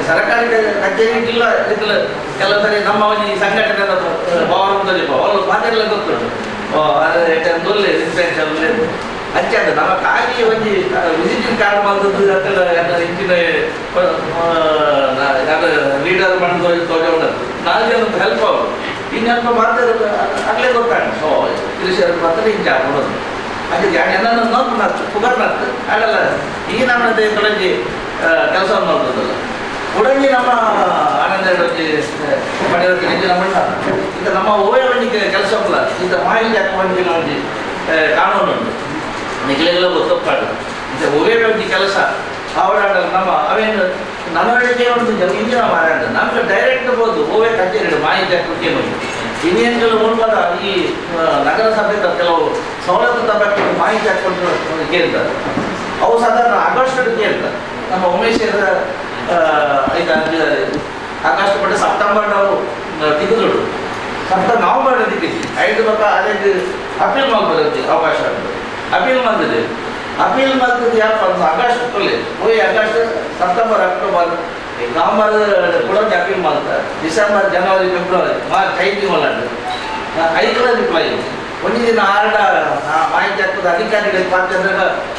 ಸರ್ಕಾರಿ ಕಚೇರಿಗಿಲ್ಲ ಇದೆಲ್ಲ ಕೆಲವು ಸರಿ ನಮ್ಮ ಈ ಸಂಘಟನೆ ಪವರ್ ಅವರು ಮಾತಾಡಲಿಲ್ಲ ಗೊತ್ತುಂಟು ಅದೇ ಇನ್ಫೆಕ್ಷನ್ ಅಂಚೆ ಅದು ನಮ್ಮ ಖಾಲಿ ಒಂಜಿ ವಿಸಿಟಿಂಗ್ ಕಾರ್ಡ್ ಬಂದದ್ದು ಅಂತ ಇಂಚಿನ ಲೀಡರ್ ಬಂದು ತೋಜ ಉಂಟು 4 ಜನ ಹೆಲ್ಪ್ ಅವರು ಇನ್ನು ಹೆಲ್ಪ್ ಮಾಡ್ತಾರೆ ಆಗಲೇ ಗೊತ್ತಾಗ ಸೊ ಕೃಷಿಯರು ಮಾತ್ರ ಇಂಚೆ ಹಾಕೊಡೋದು ಅದಕ್ಕೆ ಏನನ್ನ ನೋವು ನತ್ತು ಪುಗರ್ ನತ್ತು ಆಗಲ್ಲ ಈ ನಮ್ಮ ತೊಡಗಿ ಕೆಲಸ ಮಾಡ್ತದಲ್ಲ ಉಡಂಜಿ ನಮ್ಮ ಆನಂದ ಪಡೆಯೋಕೆ ನಮ್ಮ ಈಗ ನಮ್ಮ ಓಯ ಒಂಜಿ ಕೆಲಸ ಉಲ್ಲ ಈಗ ಮಾಹಿತಿ ಹಾಕುವಂಜಿನ ಒಂಜಿ ಕಾನೂನು ಉಂಟು ನಿಗಲೆಲ್ಲ ಗೊತ್ತಪ್ಪಾಡು ಇದು ಒವೇ ಒಂಜಿ ಕೆಲಸ ಅವರ ನಮ್ಮ ಅವೇನು ನಡವಳಿಕೆ ಒಂದು ಇಂಜಿನ ಮಾರಾಟ ನಮ್ಗೆ ಡೈರೆಕ್ಟ್ ಬೋದು ಓವೇ ಕಚೇರಿ ಮಾಹಿತಿ ಹಾಕೋಕೆ ಇನ್ನೇನು ಮುನ್ಪದ ಈ ನಗರಸಭೆ ಕೆಲವು ಸವಲತ್ತು ತರಕ್ಕೆ ಮಾಹಿತಿ ಹಾಕೊಂಡು ಕೇಳ್ತಾರೆ ಅವು ಸಾಧಾರಣ ಆಗಸ್ಟ್ ಕೇಳ್ತಾರೆ ನಮ್ಮ ಉಮೇಶ್ ಐದು ಆಗಸ್ಟ್ ಪಟ್ಟು ಸೆಪ್ಟೆಂಬರ್ ನಾವು ತಿಂಗಳು ಸೆಪ್ಟೆಂಬರ್ ನವಂಬರ್ ದಿಕ್ಕಿದ್ವಿ ಐದು ಪಕ್ಕ ಅದೇ ಅಪೀಲ್ ಮಾಡ್ಬೋದು ಅವಕಾಶ ಅಪೀಲ್ ಬಂದಿದೆ ಅಪೀಲ್ ಬಂದದ್ದು ಯಾಕೆ ಒಂದು ಆಗಸ್ಟ್ ಕೊಲ್ಲಿ ಹೋಯ್ August September October November ಕೂಡ ಅಪೀಲ್ ಮಾಡ್ತಾರೆ ಡಿಸೆಂಬರ್ ಜನವರಿ ಫೆಬ್ರವರಿ ಮಾರ್ಚ್ 5 ತಿಂಗಳು ಐಕ್ಲ ರಿಪ್ಲೈ ಒಂಜಿ ದಿನ ಆರ್ಡ ಮಾಹಿತಿ ಹಾಕೋದು ಅಧಿಕಾರಿಗಳಿಗೆ ಪಾತ್ರ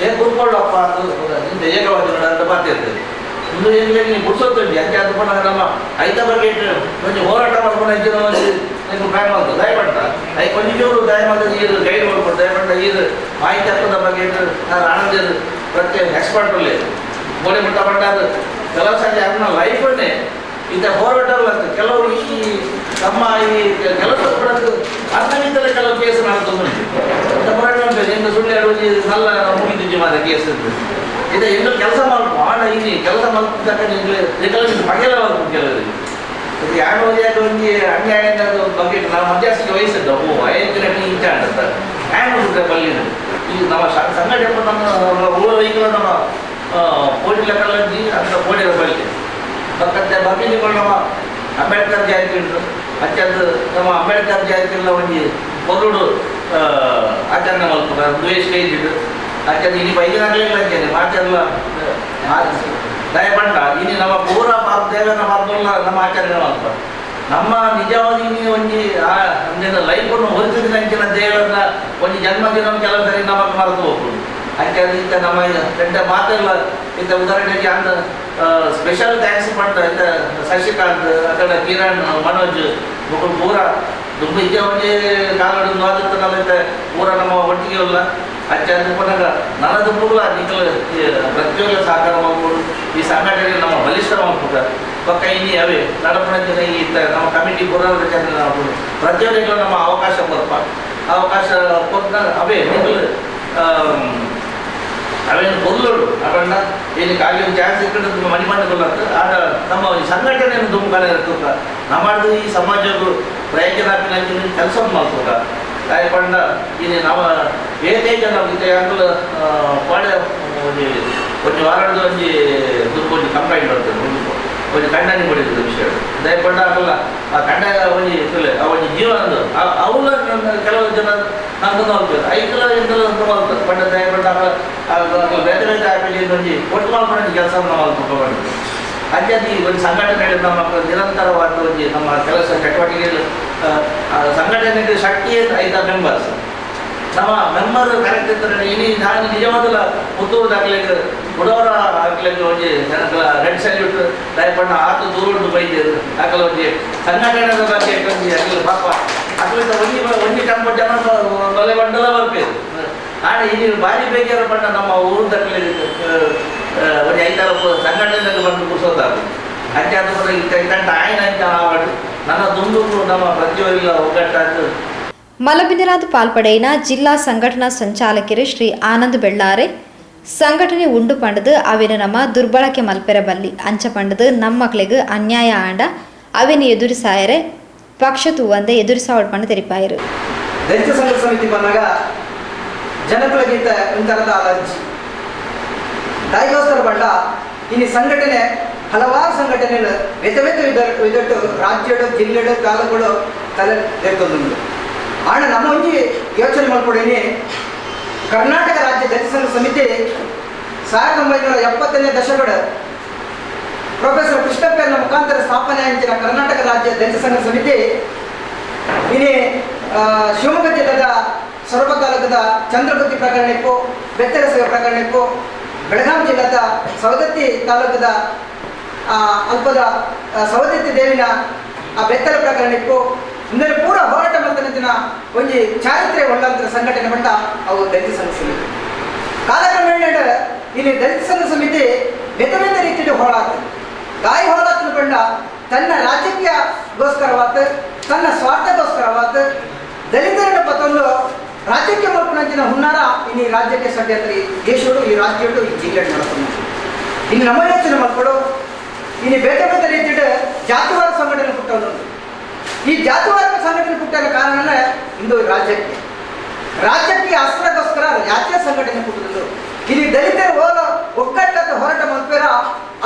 ಹೇಗೆ ಕೂತ್ಕೊಳ್ಳಪ್ಪ ಅದು ನಿಂದ ಏಕವಾಗಿ ಅಂತ ಪಾತ್ರ ಇರ್ತದೆ ಇಂದು ಏನು ನೀವು ಬಿಡಿಸೋತುಂಟು ಯಾಕೆ ಅದು ಪುನಃ ನಮ್ಮ ಐತ ಬಗ್ಗೆ ಒಂಜಿ ಹೋರಾಟ ಮಾಡ್ಕೊಂಡು ಹೆಚ್ಚಿನ ಒಂಜಿ ನೀವು ಪ್ಲಾನ್ ಮಾಡ್ತದೆ ದಯಪಟ್ಟ I ಕೊಂಚ ಜೋರು ದಯಮಾಡಿ ನೀರು ಗೈಡ್ ಮಾಡ್ಕೊಂಡು ದಯಪಟ್ಟ ನೀರು ಮಾಹಿತಿ ಹಾಕೋದ ಬಗ್ಗೆ ನಾನು ಆನಂದ ಪ್ರತ್ಯೇಕ ಎಕ್ಸ್ಪರ್ಟ್ ಅಲ್ಲಿ ಗೋಡೆ ಮುಟ್ಟ ಪಟ್ಟ ಅದು ಕೆಲವು ಸಾರಿ ಅದನ್ನ ಲೈಫನ್ನೇ ಇಂಥ ಹೋರಾಟ ಅಂತ ಕೆಲವರು ಈ ನಮ್ಮ ಈ ಕೆಲಸ ಕೂಡ ಅರ್ಥವಿದ್ದಲೇ ಕೆಲವು ಕೇಸ್ ನಾನು ಇಂಥ ಹೋರಾಟ ಉಂಟು ನಿನ್ನ ಸುಳ್ಳು ಹೇಳುವುದು ನಲ್ಲ ಮುಗಿದಿದ್ದು ಮಾತ್ರ ಕೇಸ್ ಇದೆ ಎಲ್ಲೂ ಕೆಲಸ ಮಾಡ್ಕೊ ಆಣ ಇಲ್ಲಿ ಕೆಲಸ ಮಾಡ್ತಕ್ಕ ನಿಮಗೆ ಕೆಲವು ಬಗೆಲ್ಲ ಮಾಡ್ಕೊಂಡು ಕೆಲವರಿಗೆ ಇದು ಯಾರು ಯಾಕೆ ಒಂದು ಅನ್ಯಾಯ ಬಗ್ಗೆ ನಾವು ಮಧ್ಯಸ್ಥಿಕೆ ವಹಿಸಿದ್ದು ಓ ಐದು ಗಂಟೆ ಇಂಚ ಅಂತ ಹ್ಯಾಂಗ್ ಬಲ್ಲಿನ ಈ ನಮ್ಮ ಸಂಘಟನೆ ನಮ್ಮ ಊರ ವೆಹಿಕಲ್ ನಮ್ಮ ಕೋಟಿ ಲೆಕ್ಕಲಂಜಿ ಅಂತ ಕೋಟಿರ ಬಲ್ಲಿ ಪಕ್ಕದ ಬಗ್ಗಿಗಳು ನಮ್ಮ ಅಂಬೇಡ್ಕರ್ ಜಯಂತಿ ಉಂಟು ಅತ್ಯಂತ ನಮ್ಮ ಅಂಬೇಡ್ಕರ್ ಜಯಂತಿ ಒಂಜಿ ಪೊರುಡು ಆಚರಣೆ ಮಲ್ಪುನ ದ್ವೇಷ ಇದ್ದು ಅತ್ಯಂತ ಇನಿ ಬೈದಿನಾಗಲಿಲ್ಲ ಅಂತೇನೆ ಮಾತೆಲ್ಲ ದಯಪಂಡ ಇನಿ ನಮ್ಮ ಪೂರ ದೇವನ ಮಾರ್ಗಲ್ಲ ನಮ್ಮ ಆಚರಣೆ ಮಲ್ಪ ನಮ್ಮ ನಿಜವಾದ ಇನಿ ಒಂಜಿ ಆ ಲೈಫನ್ನು ಹೊರಿಸಿದ ಅಂಚಿನ ದೇವರನ್ನ ಒಂಜಿ ಜನ್ಮದಿನ ಕೆಲವು ಸರಿ ನಮಗೆ ಮರೆತು ಹೋಗ್ಬೋದು ಅಂಚೆ ಇಂಥ ನಮ್ಮ ದೊಡ್ಡ ಮಾತೆಲ್ಲ ಇಂಥ ಉದಾಹರಣೆಗೆ ಅಂದ ಸ್ಪೆಷಲ್ thanks ಪಂಡ ಇಂಥ ಶಶಿಕಾಂತ್ ಅಕಡೆ ಕಿರಣ್ ಮನೋಜ್ ಒಬ್ಬರು ಪೂರ ದುಂಬು ಇದ್ದ ಒಂಜಿ ಕಾಲಡು ಆದಿತ್ತನಲ್ಲ ಪೂರ ನಮ್ಮ ಒಟ್ಟಿಗೆ ಇಲ್ಲ ಅಚ್ಚ ಪುನಃ ನನ್ನ ದುಂಬುಗಳ ನಿಖಲ ಪ್ರತಿಯೊಂದು ಸಹಕಾರ ಮಾಡ್ಬೋದು ಈ ಸಂಘಟನೆ ನಮ್ಮ ಬಲಿಷ್ಠ ಮಾಡ್ಬೋದು ಪಕ್ಕ ಇನ್ನು ಅವೇ ನಡಪಣಂಚಿನ ಈ ನಮ್ಮ ಕಮಿಟಿ ಪುನರ್ರಚನೆ ಮಾಡ್ಬೋದು ಪ್ರತಿಯೊಂದು ನಮ್ಮ ಅವಕಾಶ ಕೊರಪ ಅವಕಾಶ ಕೊಟ್ಟ ಅವೇ ನಿಖಲ್ ಅವೇನು ಕೊಲ್ಲೋಡು ಅವನ್ನ ಏನು ಖಾಲಿ ಚಾನ್ಸ್ ಇಟ್ಕೊಂಡು ಮನೆ ಮಾಡಿಕೊಳ್ಳತ್ತ ಆಗ ನಮ್ಮ ಈ ಸಂಘಟನೆಯನ್ನು ದುಂಬುಗಳ ಇರ್ತದ ನಮ್ಮದು ಈ ಸಮಾಜದ ಪ್ರಯೋಜನ ಕೆಲಸ ಮಾಡ್ತದ ತಾಯಿಪಂಡ ಇಲ್ಲಿ ನಮ್ಮ ಏತೇ ಜನ ಅಂಕಲ್ ಪಾಡೆ ಒಂಜಿ ಒಂಜಿ ವಾರದ ಒಂಜಿ ದುಂಬು ಒಂಜಿ ಕಂಪ್ಲೇಂಟ್ ಬರ್ತದೆ ಒಂದು ಒಂಜಿ ಖಂಡನೆ ಕೊಡಿರ್ತದೆ ವಿಷಯ ದಯಪಂಡ ಆಗಲ್ಲ ಆ ಖಂಡ ಒಂಜಿ ಆ ಒಂಜಿ ಜೀವನ ಅವುಲ ಕೆಲವು ಜನ ನಂಗೆ ಹೋಗ್ಬೇಕು ಐಕಲ ಎಂತೆಲ್ಲ ಮಾಡ್ತಾರೆ ಪಂಡ ದಯಪಂಡ ಬೇರೆ ಬೇರೆ ಆಪಿ ಒಂಜಿ ಒಟ್ಟು ಮಾಡ್ಕೊಂಡು ಕೆಲಸ ಮಾಡ್ಕೊಂಡು ಅತ್ಯಂತ ಒಂದು ಸಂಘಟನೆ ನಮ್ಮ ನಿರಂತರವಾದ ಒಂಜಿ ನಮ್ಮ ಕೆಲಸ ಚಟುವಟಿಕೆಗಳು ಸಂಘಟನೆಗೆ ಶಕ್ತಿ ಐದ ಮೆಂಬರ್ಸ್ ನಮ್ಮ ಮೆಂಬರ್ ಕರೆಕ್ಟ್ ಇರ್ತಾರೆ ಇನಿ ನಾನು ನಿಜವಾದಲ್ಲ ಪುತ್ತೂರು ಉಡವರ ಆಗ್ಲಿಕ್ಕೆ ಒಂಜಿ ಜನಗಳ ರೆಡ್ ಸಲ್ಯೂಟ್ ದಯಪಣ್ಣ ಆತ ದೂರ ಬೈದೇರು ಆಕಲ ಒಂಜಿ ಸಂಘಟನೆದ ಬಗ್ಗೆ ಒಂಜಿ ಅಗಲ ಪಾಪ ಅಗಲಿಂದ ಒಂಜಿ ಒಂಜಿ ಟಂಪ ಜನ ಬಲೆ ಬಂಡಲ ಬರ್ಬೇಕು ಆಡ ಇಲ್ಲಿ ಭಾರಿ ಬೇಜಾರು ಪಟ್ಟ ನಮ್ಮ ಊರು ದಕ್ಕಲಿ ಒಂಜಿ ಐದಾರು ಸಂಘಟನೆಯಲ್ಲಿ ಬಂದು ಕೂರ್ಸೋದಾಗ ಅಂಚೆ ಅದು ಇತ್ತ ಆಯ್ನ ಅಂತ ಆವಡು ನನ್ನ ದುಂಡು ನಮ್ಮ ಪ್ರತಿಯೊಂದಿಲ್ಲ ಒಗ್ಗಟ್ಟಾದ್ದು. ಮಲಬಿನರಾದ ಪಾಲ್ಪಡೆಯಿನ ಜಿಲ್ಲಾ ಸಂಘಟನಾ ಸಂಚಾಲಕರು ಶ್ರೀ ಆನಂದ್ ಬೆಳ್ಳಾರೆ ಸಂಘಟನೆ ಉಂಡು ಪಂಡದು ಅವೆನು ನಮ್ಮ ದುರ್ಬಳಕೆ ಮಲ್ಪೆರ ಬಲ್ಲಿ ಅಂಚ ಪಂಡದು ನಮ್ಮ ಮಕ್ಕಳಿಗೆ ಅನ್ಯಾಯ ಆಂಡ ಅವೆನು ಎದುರಿಸಾಯರೆ ಪಕ್ಷ ತೂವಂದೆ ಎದುರಿಸಾವಡ್ ಪಂಡ ತೆರಿಪಾಯರು. ದಲಿತ ಸಂಘ ಸಮಿತಿ ಬಂದಾಗ ಜನಕುಲಗಿಂತ ಒಂಥರದ ಅಲರ್ಜಿ ದಾಯಿಗೋಸ್ಕರ ಬಂಡ ಇನ್ನು ಸಂಘಟನೆ ಹಲವಾರು ಸಂಘಟನೆಗಳು ವೆತ ವೆತ ವಿಧಟ್ಟು ರಾಜ್ಯಡು ಜಿಲ್ಲೆಡು ತಾಲೂಕುಗಳು ತಲೆ ಎತ್ತೊಂದು ಆಣ ನಮ್ಮ ಒಂಜಿ ಯೋಚನೆ ಮಾಡ್ಕೊಡೇನಿ. ಕರ್ನಾಟಕ ರಾಜ್ಯ ದಲಿತ ಸಂಘ ಸಮಿತಿ 1970ನೇ ದಶಕದ ಪ್ರೊಫೆಸರ್ ಕೃಷ್ಣಪ್ಪನ ಮುಖಾಂತರ ಸ್ಥಾಪನೆ ಅಂಚಿನ ಕರ್ನಾಟಕ ರಾಜ್ಯ ದಲಿತ ಸಂಘ ಸಮಿತಿ ಇಲ್ಲಿ ಶಿವಮೊಗ್ಗ ಜಿಲ್ಲೆದ ಸೊರಬ ತಾಲೂಕದ ಚಂದ್ರಗುತ್ತಿ ಪ್ರಕರಣಕ್ಕೂ ಬೆತ್ತರಸೆ ಪ್ರಕರಣಕ್ಕೂ ಬೆಳಗಾವಿ ಜಿಲ್ಲೆದ ಸವದತ್ತಿ ತಾಲೂಕದ ಅಲ್ಪದ ಸವದತ್ತಿ ದೇವಿನ ಆ ಬೆತ್ತಲ ಪ್ರಕರಣಕ್ಕೂ ಇಂದರೆ ಪೂರ ಹೋರಾಟ ಮಾಡ್ತಾನೆ ಒಂಜಿ ಚಾರಿತ್ರ್ಯ ಒಳ್ಳಂತರ ಸಂಘಟನೆ ಮಟ್ಟ ಅವು ದಲಿತ ಸಂಘ ಸಮಿತಿ. ಕಾಲಕ್ರಮೇಣ ಇಲ್ಲಿ ದಲಿತ ಸಂಘ ಸಮಿತಿ ಬೇರೆ ಬೇರೆ ರೀತಿಯಲ್ಲಿ ಹೋರಾಟ ದಾಯಿ ಹೋರಾಟ ಕಂಡ ತನ್ನ ರಾಜಕೀಯಗೋಸ್ಕರವಾದ ತನ್ನ ಸ್ವಾರ್ಥಗೋಸ್ಕರವಾದ ದಲಿತರ ಪತ್ತೊಂದು ರಾಜ್ಯಕ್ಕೆ ಮಲ್ಪುನಂಚಿನ ಹುನ್ನಾರ ಇನ್ನು ಈ ರಾಜ್ಯಕ್ಕೆ ಷಡ್ಯಂತ್ರ ಈ ದೇಶಡು ಈ ರಾಜ್ಯಡು ಈ ಜಿಲ್ಲೆ ನಡಪುನ ಇನ್ನು ನಮ್ಮ ಯೋಚನೆ ಮಲ್ಪಡು. ಇನ್ನು ಬೇರೆ ಬೇರೆ ರೀತಿಯ ಜಾತಿವಾದ ಸಂಘಟನೆ ಪುಟ್ಟವನು ಈ ಜಾತಿವಾದ ಸಂಘಟನೆ ಪುಟ್ಟದ ಕಾರಣನೇ ಇಂದು ರಾಜ್ಯಕ್ಕೆ ರಾಜ್ಯಕ್ಕೆ ಅಸ್ತ್ರಕ್ಕೋಸ್ಕರ ರಾಜ್ಯ ಸಂಘಟನೆ ಪುಟ್ಟದ್ದು. ಇಲ್ಲಿ ದಲಿತರ ಹೋಲ ಒಗ್ಗಟ್ಟಾದ ಹೋರಾಟ ಮಲ್ಪೇರ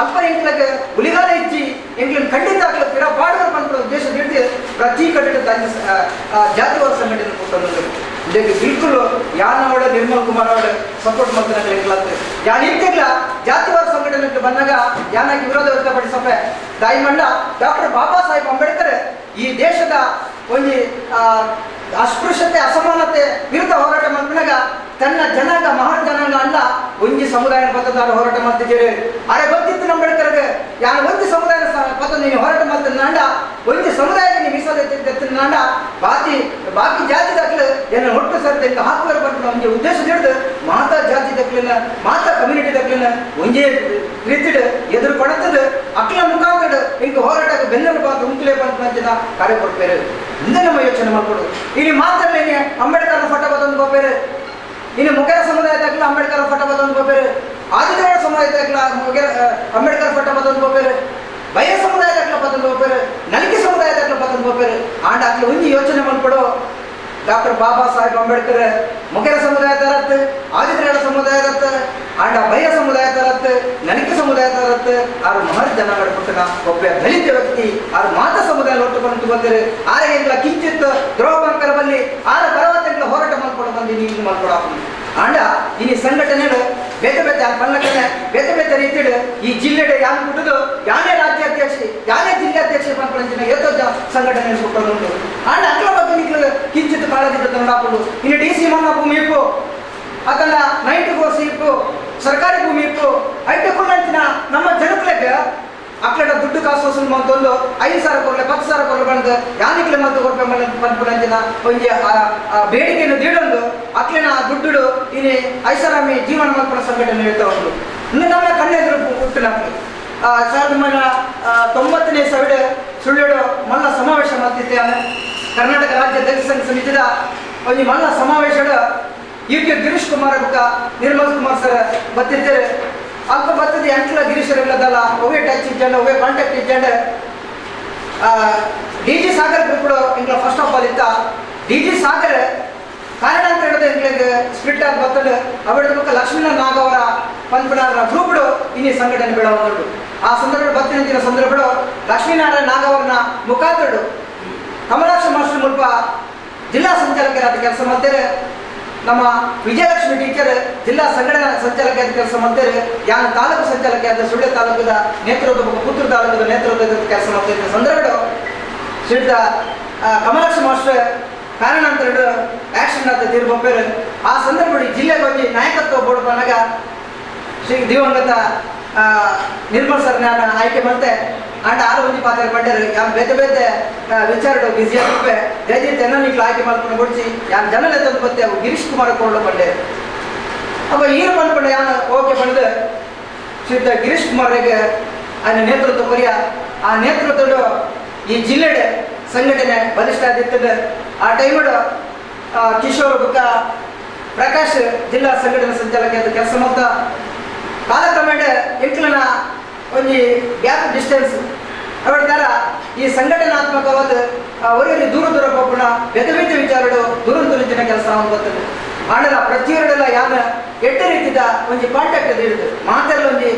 ಅಲ್ಪ ಎಂಕ್ಲಕ್ಕೆ ಹುಲಿಗಾಲ ಇಚ್ಚಿ ಎಂಕ್ಲನ್ನು ಖಂಡಿತ ಆಗ್ಲತ್ತೀರ ಪಾಡುವ ಪನ್ಪುನ ಉದ್ದೇಶ ಹಿಡಿದು ಪ್ರತಿ ಕಟ್ಟಡ ಜಾತಿವಾದ ಸಂಘಟನೆ ಪುಟ್ಟದ್ದು. ಇದಕ್ಕೆ ಬಿಲ್ಕುಲ್ ಯಾನವಡ ನಿರ್ಮಲ್ ಕುಮಾರ್ ಅವಡ ಸಪೋರ್ಟ್ ಮಾಡ್ತಾರೆ ಎಂಕ್ಲಾಗ್ತದೆ ಯಾನ್ ಇತ್ತಿಗ್ಲ ಜಾತಿವಾದ ಸಂಘಟನೆ ಸಂಘಟನೆ ಬಂದಾಗ ಯಾನಾಗಿ ವಿರೋಧ ವ್ಯಕ್ತಪಡಿಸಪ್ಪೆ ದಾಯಿಮಂಡ ಡಾಕ್ಟರ್ ಬಾಬಾ ಸಾಹೇಬ್ ಅಂಬೇಡ್ಕರ್ ಈ ದೇಶದ ಒಂದು ಅಸ್ಪೃಶ್ಯತೆ ಅಸಮಾನತೆ ವಿರುದ್ಧ ಹೋರಾಟ ಮಾಡಿದಾಗ ತನ್ನ ಜನಾಂಗ ಮಹಾನ್ ಜನಾಂಗ ಅಲ್ಲ ಒಂಜಿ ಸಮುದಾಯ ಪತ್ತದಾರ ಹೋರಾಟ ಮಾಡ್ತಿದ್ದೀರಿ. ಅರೆ ಗೊತ್ತಿತ್ತು ಅಂಬೇಡ್ಕರ್ಗೆ ಯಾರು ಒಂಜಿ ಸಮುದಾಯ ಪತ್ತ ನೀನು ಹೋರಾಟ ಮಾಡ್ತಿದ್ದಾಂಡ ಒಂಜಿ ಸಮುದಾಯದ ನೀವು ಮೀಸಲಾತಿ ಬಾಕಿ ಬಾಕಿ ಜಾತಿ ದಾಖಲೆ ಎನ್ನ ಒಟ್ಟು ಸರಿತ ಇಂತ ಹಾಕುವ ಬಂದ ಒಂಜಿ ಉದ್ದೇಶ ಹಿಡಿದು ಮಾತಾ ಜಾತಿ ದಕ್ಲಿನ ಮಾತಾ ಕಮ್ಯುನಿಟಿ ದಕ್ಲಿನ ಒಂಜೇ ರೀತಿಡ್ ಎದುರು ಕೊಡತದ ಅಕ್ಲ ಮುಖಾಂತರ ಇಂಕ ಹೋರಾಟ ಬೆನ್ನೆಲುಬಾದ ಉಂಕುಲೇ ಬಂದ ಕಾರ್ಯ ಕೊಡ್ಪೇರು ಹಿಂದೆ ನಮ್ಮ ಯೋಚನೆ ಮಾಡ್ಕೊಡು. ಇಲ್ಲಿ ಮಾತ್ರ ಅಂಬೇಡ್ಕರ್ ಫೋಟೋ ಬತ್ತೊಂದು ಗೋಪೇರು, ಇನ್ನು ಮುಗೇರ ಸಮುದಾಯ ದಾಖಲೆ ಅಂಬೇಡ್ಕರ್ ಫೋಟೋ ಬತ್ತೊಂದು ಗೋಪೇರು, ಆದಿದೇವರ ಸಮುದಾಯ ದಾಖಲೆ ಮುಗೇರ ಅಂಬೇಡ್ಕರ್ ಫೋಟೋ ಬತ್ತೊಂದು ಗೋಪೇರು, ಬೈರ ಸಮುದಾಯ ದಾಖಲೆ ಬತ್ತೊಂದು ಗೋಪೇರು, ನಲಿಕೆ ಸಮುದಾಯ ದಾಖಲೆ ಬತ್ತೊಂದು ಗೋಪೇರು. ಆಂಡ ಅಕ್ಲ ಒಂಜಿ ಯೋಚನೆ ಮಾಡ್ಕೊಡು ಡಾಕ್ಟರ್ ಬಾಬಾ ಸಾಹೇಬ್ ಅಂಬೇಡ್ಕರ್ ಮುಗೇರ ಸಮುದಾಯ ತರತ್, ಆದಿದ್ರಾಡ ಸಮುದಾಯ ತರತ್, ಆಂಡ ಬೈರ ಸಮುದಾಯ ತರತ್, ನಲಿಕೆ ಸಮುದಾಯ ತರತ್, ಆರು ಮಹರ್ ಜನಾಂಗಡ ಪುಟ್ಟನ ಒಬ್ಬ ದಲಿತ ವ್ಯಕ್ತಿ ಆರು ಮಾತ ಸಮುದಾಯ ಒಟ್ಟುಕೊಂಡು ಬಂದರೆ ಆರೆಗೆಲ್ಲ ಕಿಂಚಿತ್ ದ್ರೋಹ ಬಂಕರ ಬಲ್ಲಿ ಆರ ಪರ್ವತಗಳ ಹೋರಾಟ ಮಾಡ್ಕೊಂಡು ಬಂದು ನೀನು ಮಾಡ್ಕೊಡ. ಆಂಡ ಈ ಸಂಘಟನೆ ಬೇತೆ ಬೇತೆ ಪಲ್ಲಕನೆ ಬೇತೆ ಬೇತೆ ರೀತಿಡು ಈ ಜಿಲ್ಲೆಡೆ ಯಾರು ಹುಟ್ಟುದು ಯಾನೇ ರಾಜ್ಯಾಧ್ಯಕ್ಷ ಯಾನೇ ಜಿಲ್ಲಾಧ್ಯಕ್ಷ ಪಂಪಂಚಿನ ಏತೋ ಸಂಘಟನೆ ಹುಟ್ಟೋದುಂಟು. ಆಂಡ ಅಕ್ಲ ಬಗ್ಗೆ ನಿಕ್ಲು ಕಿಂಚಿತ್ ಕಾಳಜಿ ನೋಡಾಕೊಂಡು ಇನ್ನು ಡಿ ಸಿ ಮನ್ನ ಭೂಮಿ ಇಪ್ಪು ಅದನ್ನ 94 ಸಿ ಇಪ್ಪು ಸರ್ಕಾರಿ ಭೂಮಿ ಇಪ್ಪು ಐಟಕ್ಕುಳ್ಳಂಚಿನ ನಮ್ಮ ಜನಕ್ಲೆಗ್ ಅಕ್ಲಡ ದುಡ್ಡು ಕಾಸು ವಸೂಲು ಮಂತೊಂದು 5,000 ಕೊರ್ಲೆ 10,000 ಕೊರ್ಲೆ ಬಂದು ಯಾನಿಕ್ಲೆ ಮತ್ತು ಕೊರ್ಪೆ ಪನ್ಪುನಂಚಿನ ಒಂಜಿ ಬೇಡಿಕೆಯನ್ನು ನೀಡೊಂದು ಅಕ್ಲಿನ ದುಡ್ಡು ಇಲ್ಲಿ ಐಷಾರಾಮಿ ಜೀವನ ಮಲ್ಪುನ ಸಂಘಟನೆ ಹೇಳ್ತಾ ಉಂಟು. ಇನ್ನು ನಮ್ಮ ಕಣ್ಣೆದುರು ಹುಟ್ಟಿನ 1990ನೇ ಇಸವಿಡ್ ಸುಳ್ಳೆಡು ಮಲ್ಲ ಸಮಾವೇಶ ಮಾಡ್ತಿದ್ದೆ. ಕರ್ನಾಟಕ ರಾಜ್ಯ ದಲಿತ ಸಂಘ ಸಮಿತಿದ ಒಂಜಿ ಮಲ್ಲ ಸಮಾವೇಶದ ಯು ಕೆ ಗಿರೀಶ್ ಕುಮಾರ್ ಬುಕ್ಕ ನಿರ್ಮಲ್ ಕುಮಾರ್ ಸರ್ ಬತ್ತಿದ್ದಾರೆ. ಅಲ್ಪ ಬರ್ತದೆ ಎಂಟ್ಲ ಗಿರೀಶರಿಲ್ಲದಲ್ಲ ಒವೇ ಟಚ್ ಇಜ್ಜಂಡ ಒವೇ ಕಾಂಟ್ಯಾಕ್ಟ್ ಇಜ್ಜಂಡ ಡಿ ಜಿ ಸಾಗರ್ ಗ್ರೂಪ್ಡು ಎಂಕ್ಲ first of all ಇತ್ತ ಡಿ ಜಿ ಸಾಗರ್ ಕಾರಣ ಅಂತ ಹೇಳಿದ್ರೆ ಎಂಕ್ಲಿಗೆ ಸ್ಪ್ಲಿಟ್ ಆಗಿ ಬರ್ತದೆ. ಅವಳ ಬುಕ್ಕ ಲಕ್ಷ್ಮೀನ ನಾಗವರ ಪನ್ಪುಣಾರ ಗ್ರೂಪ್ಡು ಇನ್ನಿ ಸಂಘಟನೆ ಬೆಳವಂದುಂಟು. ಆ ಸಂದರ್ಭ ಬತ್ತಿನ ಸಂದರ್ಭಡು ಲಕ್ಷ್ಮೀನಾರಾಯಣ ನಾಗವರನ ಮುಖಾಂತರಡು ಕಮಲಾಕ್ಷ ಮಾಸ್ಟರ್ ಮುಲ್ಪ ಜಿಲ್ಲಾ ಸಂಚಾಲಕರಾದ ಕೆಲಸ ಮಾಡ್ತಾರೆ. ನಮ್ಮ ವಿಜಯಲಕ್ಷ್ಮಿ ಟೀಚರ್ ಜಿಲ್ಲಾ ಸಂಘಟನಾ ಸಂಚಾಲಕಿಯಾದ ಕೆಲಸ ಮಾಡ್ತಾರೆ. ಯಾನು ತಾಲೂಕು ಸಂಚಾಲಕಿಯಾದ ಸುಳ್ಯ ತಾಲೂಕದ ನೇತೃತ್ವ ಪುತ್ತೂರು ತಾಲೂಕದ ನೇತೃತ್ವದ ಕೆಲಸ ಮಾಡ್ತಾ ಸಂದರ್ಭ ಶ್ರೀಯುತ ಕಮಲಾಕ್ಷ ಮಾಸ್ಟರ್ ಕಾರಣಾಂತರ ಆಕ್ಷನ್ ಅಂತ ತೀರ್ಪೇರು. ಆ ಸಂದರ್ಭ ಜಿಲ್ಲೆಗೆ ಹೋಗಿ ನಾಯಕತ್ವ ಬೋರ್ಡ್ ಬಂದಾಗ ಶ್ರೀ ದಿವಂಗತ ನಿರ್ಮಲ್ ಸರ್ ನಾನು ಆಯ್ಕೆ ಮಾಡ್ತೆ. ಅಂಡ್ ಆರು ಒಂಜಿ ಪಾತ್ರ ಪಂಡರು ಯಾನ್ ಬೇತೆ ಬೇತೆ ವಿಚಾರಡು ಬಿಸಿ ಆಗುಪ್ಪೆ ದಯದೀತ್ ಎನ್ನ ಆಯ್ಕೆ ಮಾಡ್ಕೊಂಡು ಕೊಡ್ಸಿ ಯಾನ್ ಜನಲೆ ತಂದು ಬತ್ತೆ ಅವು ಗಿರೀಶ್ ಕುಮಾರ್ ಕೊಡ್ಲು ಪಂಡೆ ಅಪ್ಪ ಈರು ಪಂಡ್ಕೊಂಡೆ ಯಾನ್ ಓಕೆ ಪಂಡ್ದು ಶ್ರೀಯುತ ಗಿರೀಶ್ ಕುಮಾರ್ಗೆ ఆయన ನೇತೃತ್ವ ಕೊರಿಯ ಆ ನೇತೃತ್ವಡು ಈ ಜಿಲ್ಲೆಡೆ ಸಂಘಟನೆ ಬಲಿಷ್ಠ ಆದಿತ್ತದ. ಆ ಟೈಮಡು ಕಿಶೋರ್ ಬುಕ್ಕ ಪ್ರಕಾಶ್ ಜಿಲ್ಲಾ ಸಂಘಟನೆ ಸಂಚಾಲಕ ಕೆಲಸ ಮಾಡ್ತಾ ಕಾಲಕ್ರಮೇಣ ಎಂಕ್ಲನ ಒಂಜಿ ಗ್ಯಾಪ್ ಡಿಸ್ಟೆನ್ಸ್ ಅವಳ ಈ ಸಂಘಟನಾತ್ಮಕವಾದ ಅವರಲ್ಲಿ ದೂರ ದೂರ ಹೋಗೋಣ ಬೇತೆ ಬೇತೆ ವಿಚಾರಗಳು ದೂರ ದೂರ ಕೆಲಸ ಬರ್ತದೆ. ಆಂಡಲ ಪ್ರತಿಯೊರಡೆಲ್ಲ ಯಾನ ಎಡ್ಡ ರೀತಿದ ಒಂಜಿ ಕಾಂಟ್ಯಾಕ್ಟ್ ಹಿಡಿದು ಮಾತೆಲ್ಲ ಒಂಜಿ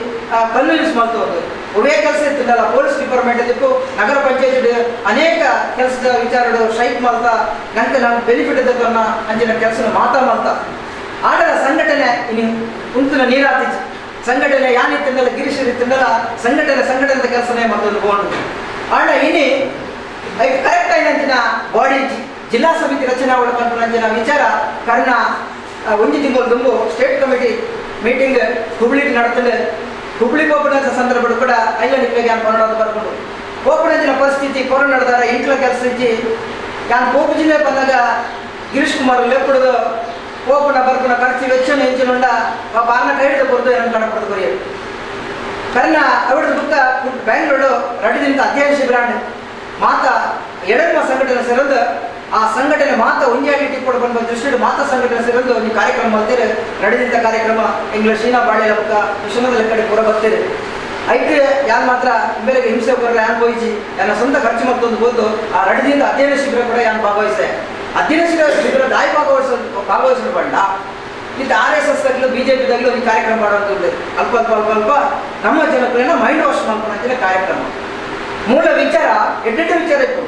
ಕನ್ವಿನ್ಸ್ ಮಾಡ್ತೋದು ಒವೇ ಕೆಲಸ ಇರ್ತದಲ್ಲ ಪೊಲೀಸ್ ಡಿಪಾರ್ಟ್ಮೆಂಟ್ ಇತ್ತು ನಗರ ಪಂಚಾಯತ್ ಅನೇಕ ಕೆಲಸದ ವಿಚಾರಗಳು ಸ್ಟ್ರೈಕ್ ಮಾಡ್ತಾ ನಂಗೆ ನಾನು ಬೆನಿಫಿಟ್ ಇದ್ದನ್ನ ಅಂಚಿನ ಕೆಲಸ ಮಾತಾ ಮಾಡ್ತಾ ಆಂಡಲ ಸಂಘಟನೆ ಇನ್ನು ಉಂತಿನ ನೀರಾತಿತ್ತು ಸಂಘಟನೆ ಯಾನಿತ್ತಂದಲ್ಲ ಗಿರೀಶರ್ ಇತ್ತಂದಲ್ಲ ಸಂಘಟನೆ ಸಂಘಟನೆದ ಕೆಲಸನೇ ಮತ್ತೊಂದು ಬೋಂಡು ಆಂಡ ಇನಿ ಐಕ್ ಕರೆಕ್ಟ್ అయినంచిన ಬಾಡಿ ಜಿಲ್ಲಾ ಸಮಿತಿ ರಚನೆ ಪನ್ಪುನಂಚಿನ ವಿಚಾರ ಕರ್ಣ ಒಂಜಿ ತಿಂಗಳು ದುಂಬು state committee meeting ಹುಬ್ಳಿಗೆ ನಡತದೆ. ಹುಬ್ಳಿ ಪೋಪುನಂಚ ಸಂದರ್ಭ ಕೂಡ ಐಲ ನಿಕ್ಲೆಗೆ ಯಾನ್ ಪನ್ನೊಂದು ಬರ್ಕೊಂಡು ಪೋಪುನಂಚಿನ ಪರಿಸ್ಥಿತಿ ಕೊರೋನಾ ನಡೆದಾರ ಎಂಟ್ಲ ಕೆಲಸ ಇಜ್ಜಿ ಯಾನ್ ಪೋಪು ಜಿಲ್ಲೆ ಬಂದಾಗ ಗಿರೀಶ್ ಕುಮಾರ್ ಲೆಪ್ಪುಡುದು ಪೋಪುನ ಬರ್ಪುನ ಖರ್ಚು ವೆಚ್ಚನ ಹೆಂಚಿನುಂಡ ಪಾಪ ಅನ್ನ ಕೈ ಹಿಡಿದು ಕೊರ್ದು ಏನನ್ನು ಕಣಪಡ್ದು ಕೊರಿಯದು ಕರ್ಣ ಅವಳದು ಬುಕ್ಕ ಬ್ಯಾಂಗ್ಳೂರು 2 ದಿನದ ಅಧ್ಯಯನ ಶಿಬಿರ ಮಾತಾ ಎಡಮ ಸಂಘಟನೆ ಸೇರೋದು ಆ ಸಂಘಟನೆ ಮಾತಾ ಒಂಜಾಗಿ ಕೂಡ ಬಂದ ದೃಷ್ಟಿ ಮಾತಾ ಸಂಘಟನೆ ಸೇರೋದು ಒಂದು ಕಾರ್ಯಕ್ರಮ ಮಾಡ್ತೀರಿ 2 ದಿನದ ಕಾರ್ಯಕ್ರಮ ಇಂಗ್ಲೀಷ್ ಶೀನಾ ಬಾಳೆ ಬುಕ್ಕ ವಿಶ್ವನಾಥ ಕಡೆ ಪೂರ ಬರ್ತೀರಿ ಐತೆ ಯಾರು ಮಾತ್ರ ಬೇರೆ ಹಿಂಸೆ ಬರಲ್ಲ ಯಾನ್ ಹೋಯಿಸಿ ನನ್ನ ಸ್ವಂತ ಖರ್ಚು ಮತ್ತೊಂದು ಹೋದು ಆ 2 ದಿನದ ಅಧ್ಯಯನ ಶಿಬಿರ ಕೂಡ ಯಾನ್ ಭಾಗವಹಿಸೆ. ಅಧ್ಯಯನ ಶಿಬಿರ ದಾಯಿ ಭಾಗವಹಿಸಲು ಬಂಡ ಇದು RSS ತಗ್ಲು BJP ತಗ್ಲು ಒಂದು ಕಾರ್ಯಕ್ರಮ ಮಾಡುವಂಥದ್ದು ಅಲ್ಪ ಅಲ್ಪ ಅಲ್ಪ ಅಲ್ಪ ನಮ್ಮ ಜನಗಳನ್ನ ಮೈಂಡ್ ವಾಶ್ ಮಾಡ್ಕೊಂಡ ಕಾರ್ಯಕ್ರಮ. ಮೂಲ ವಿಚಾರ ಎಡ್ಡೆಡ್ಡೆ ವಿಚಾರ ಇತ್ತು.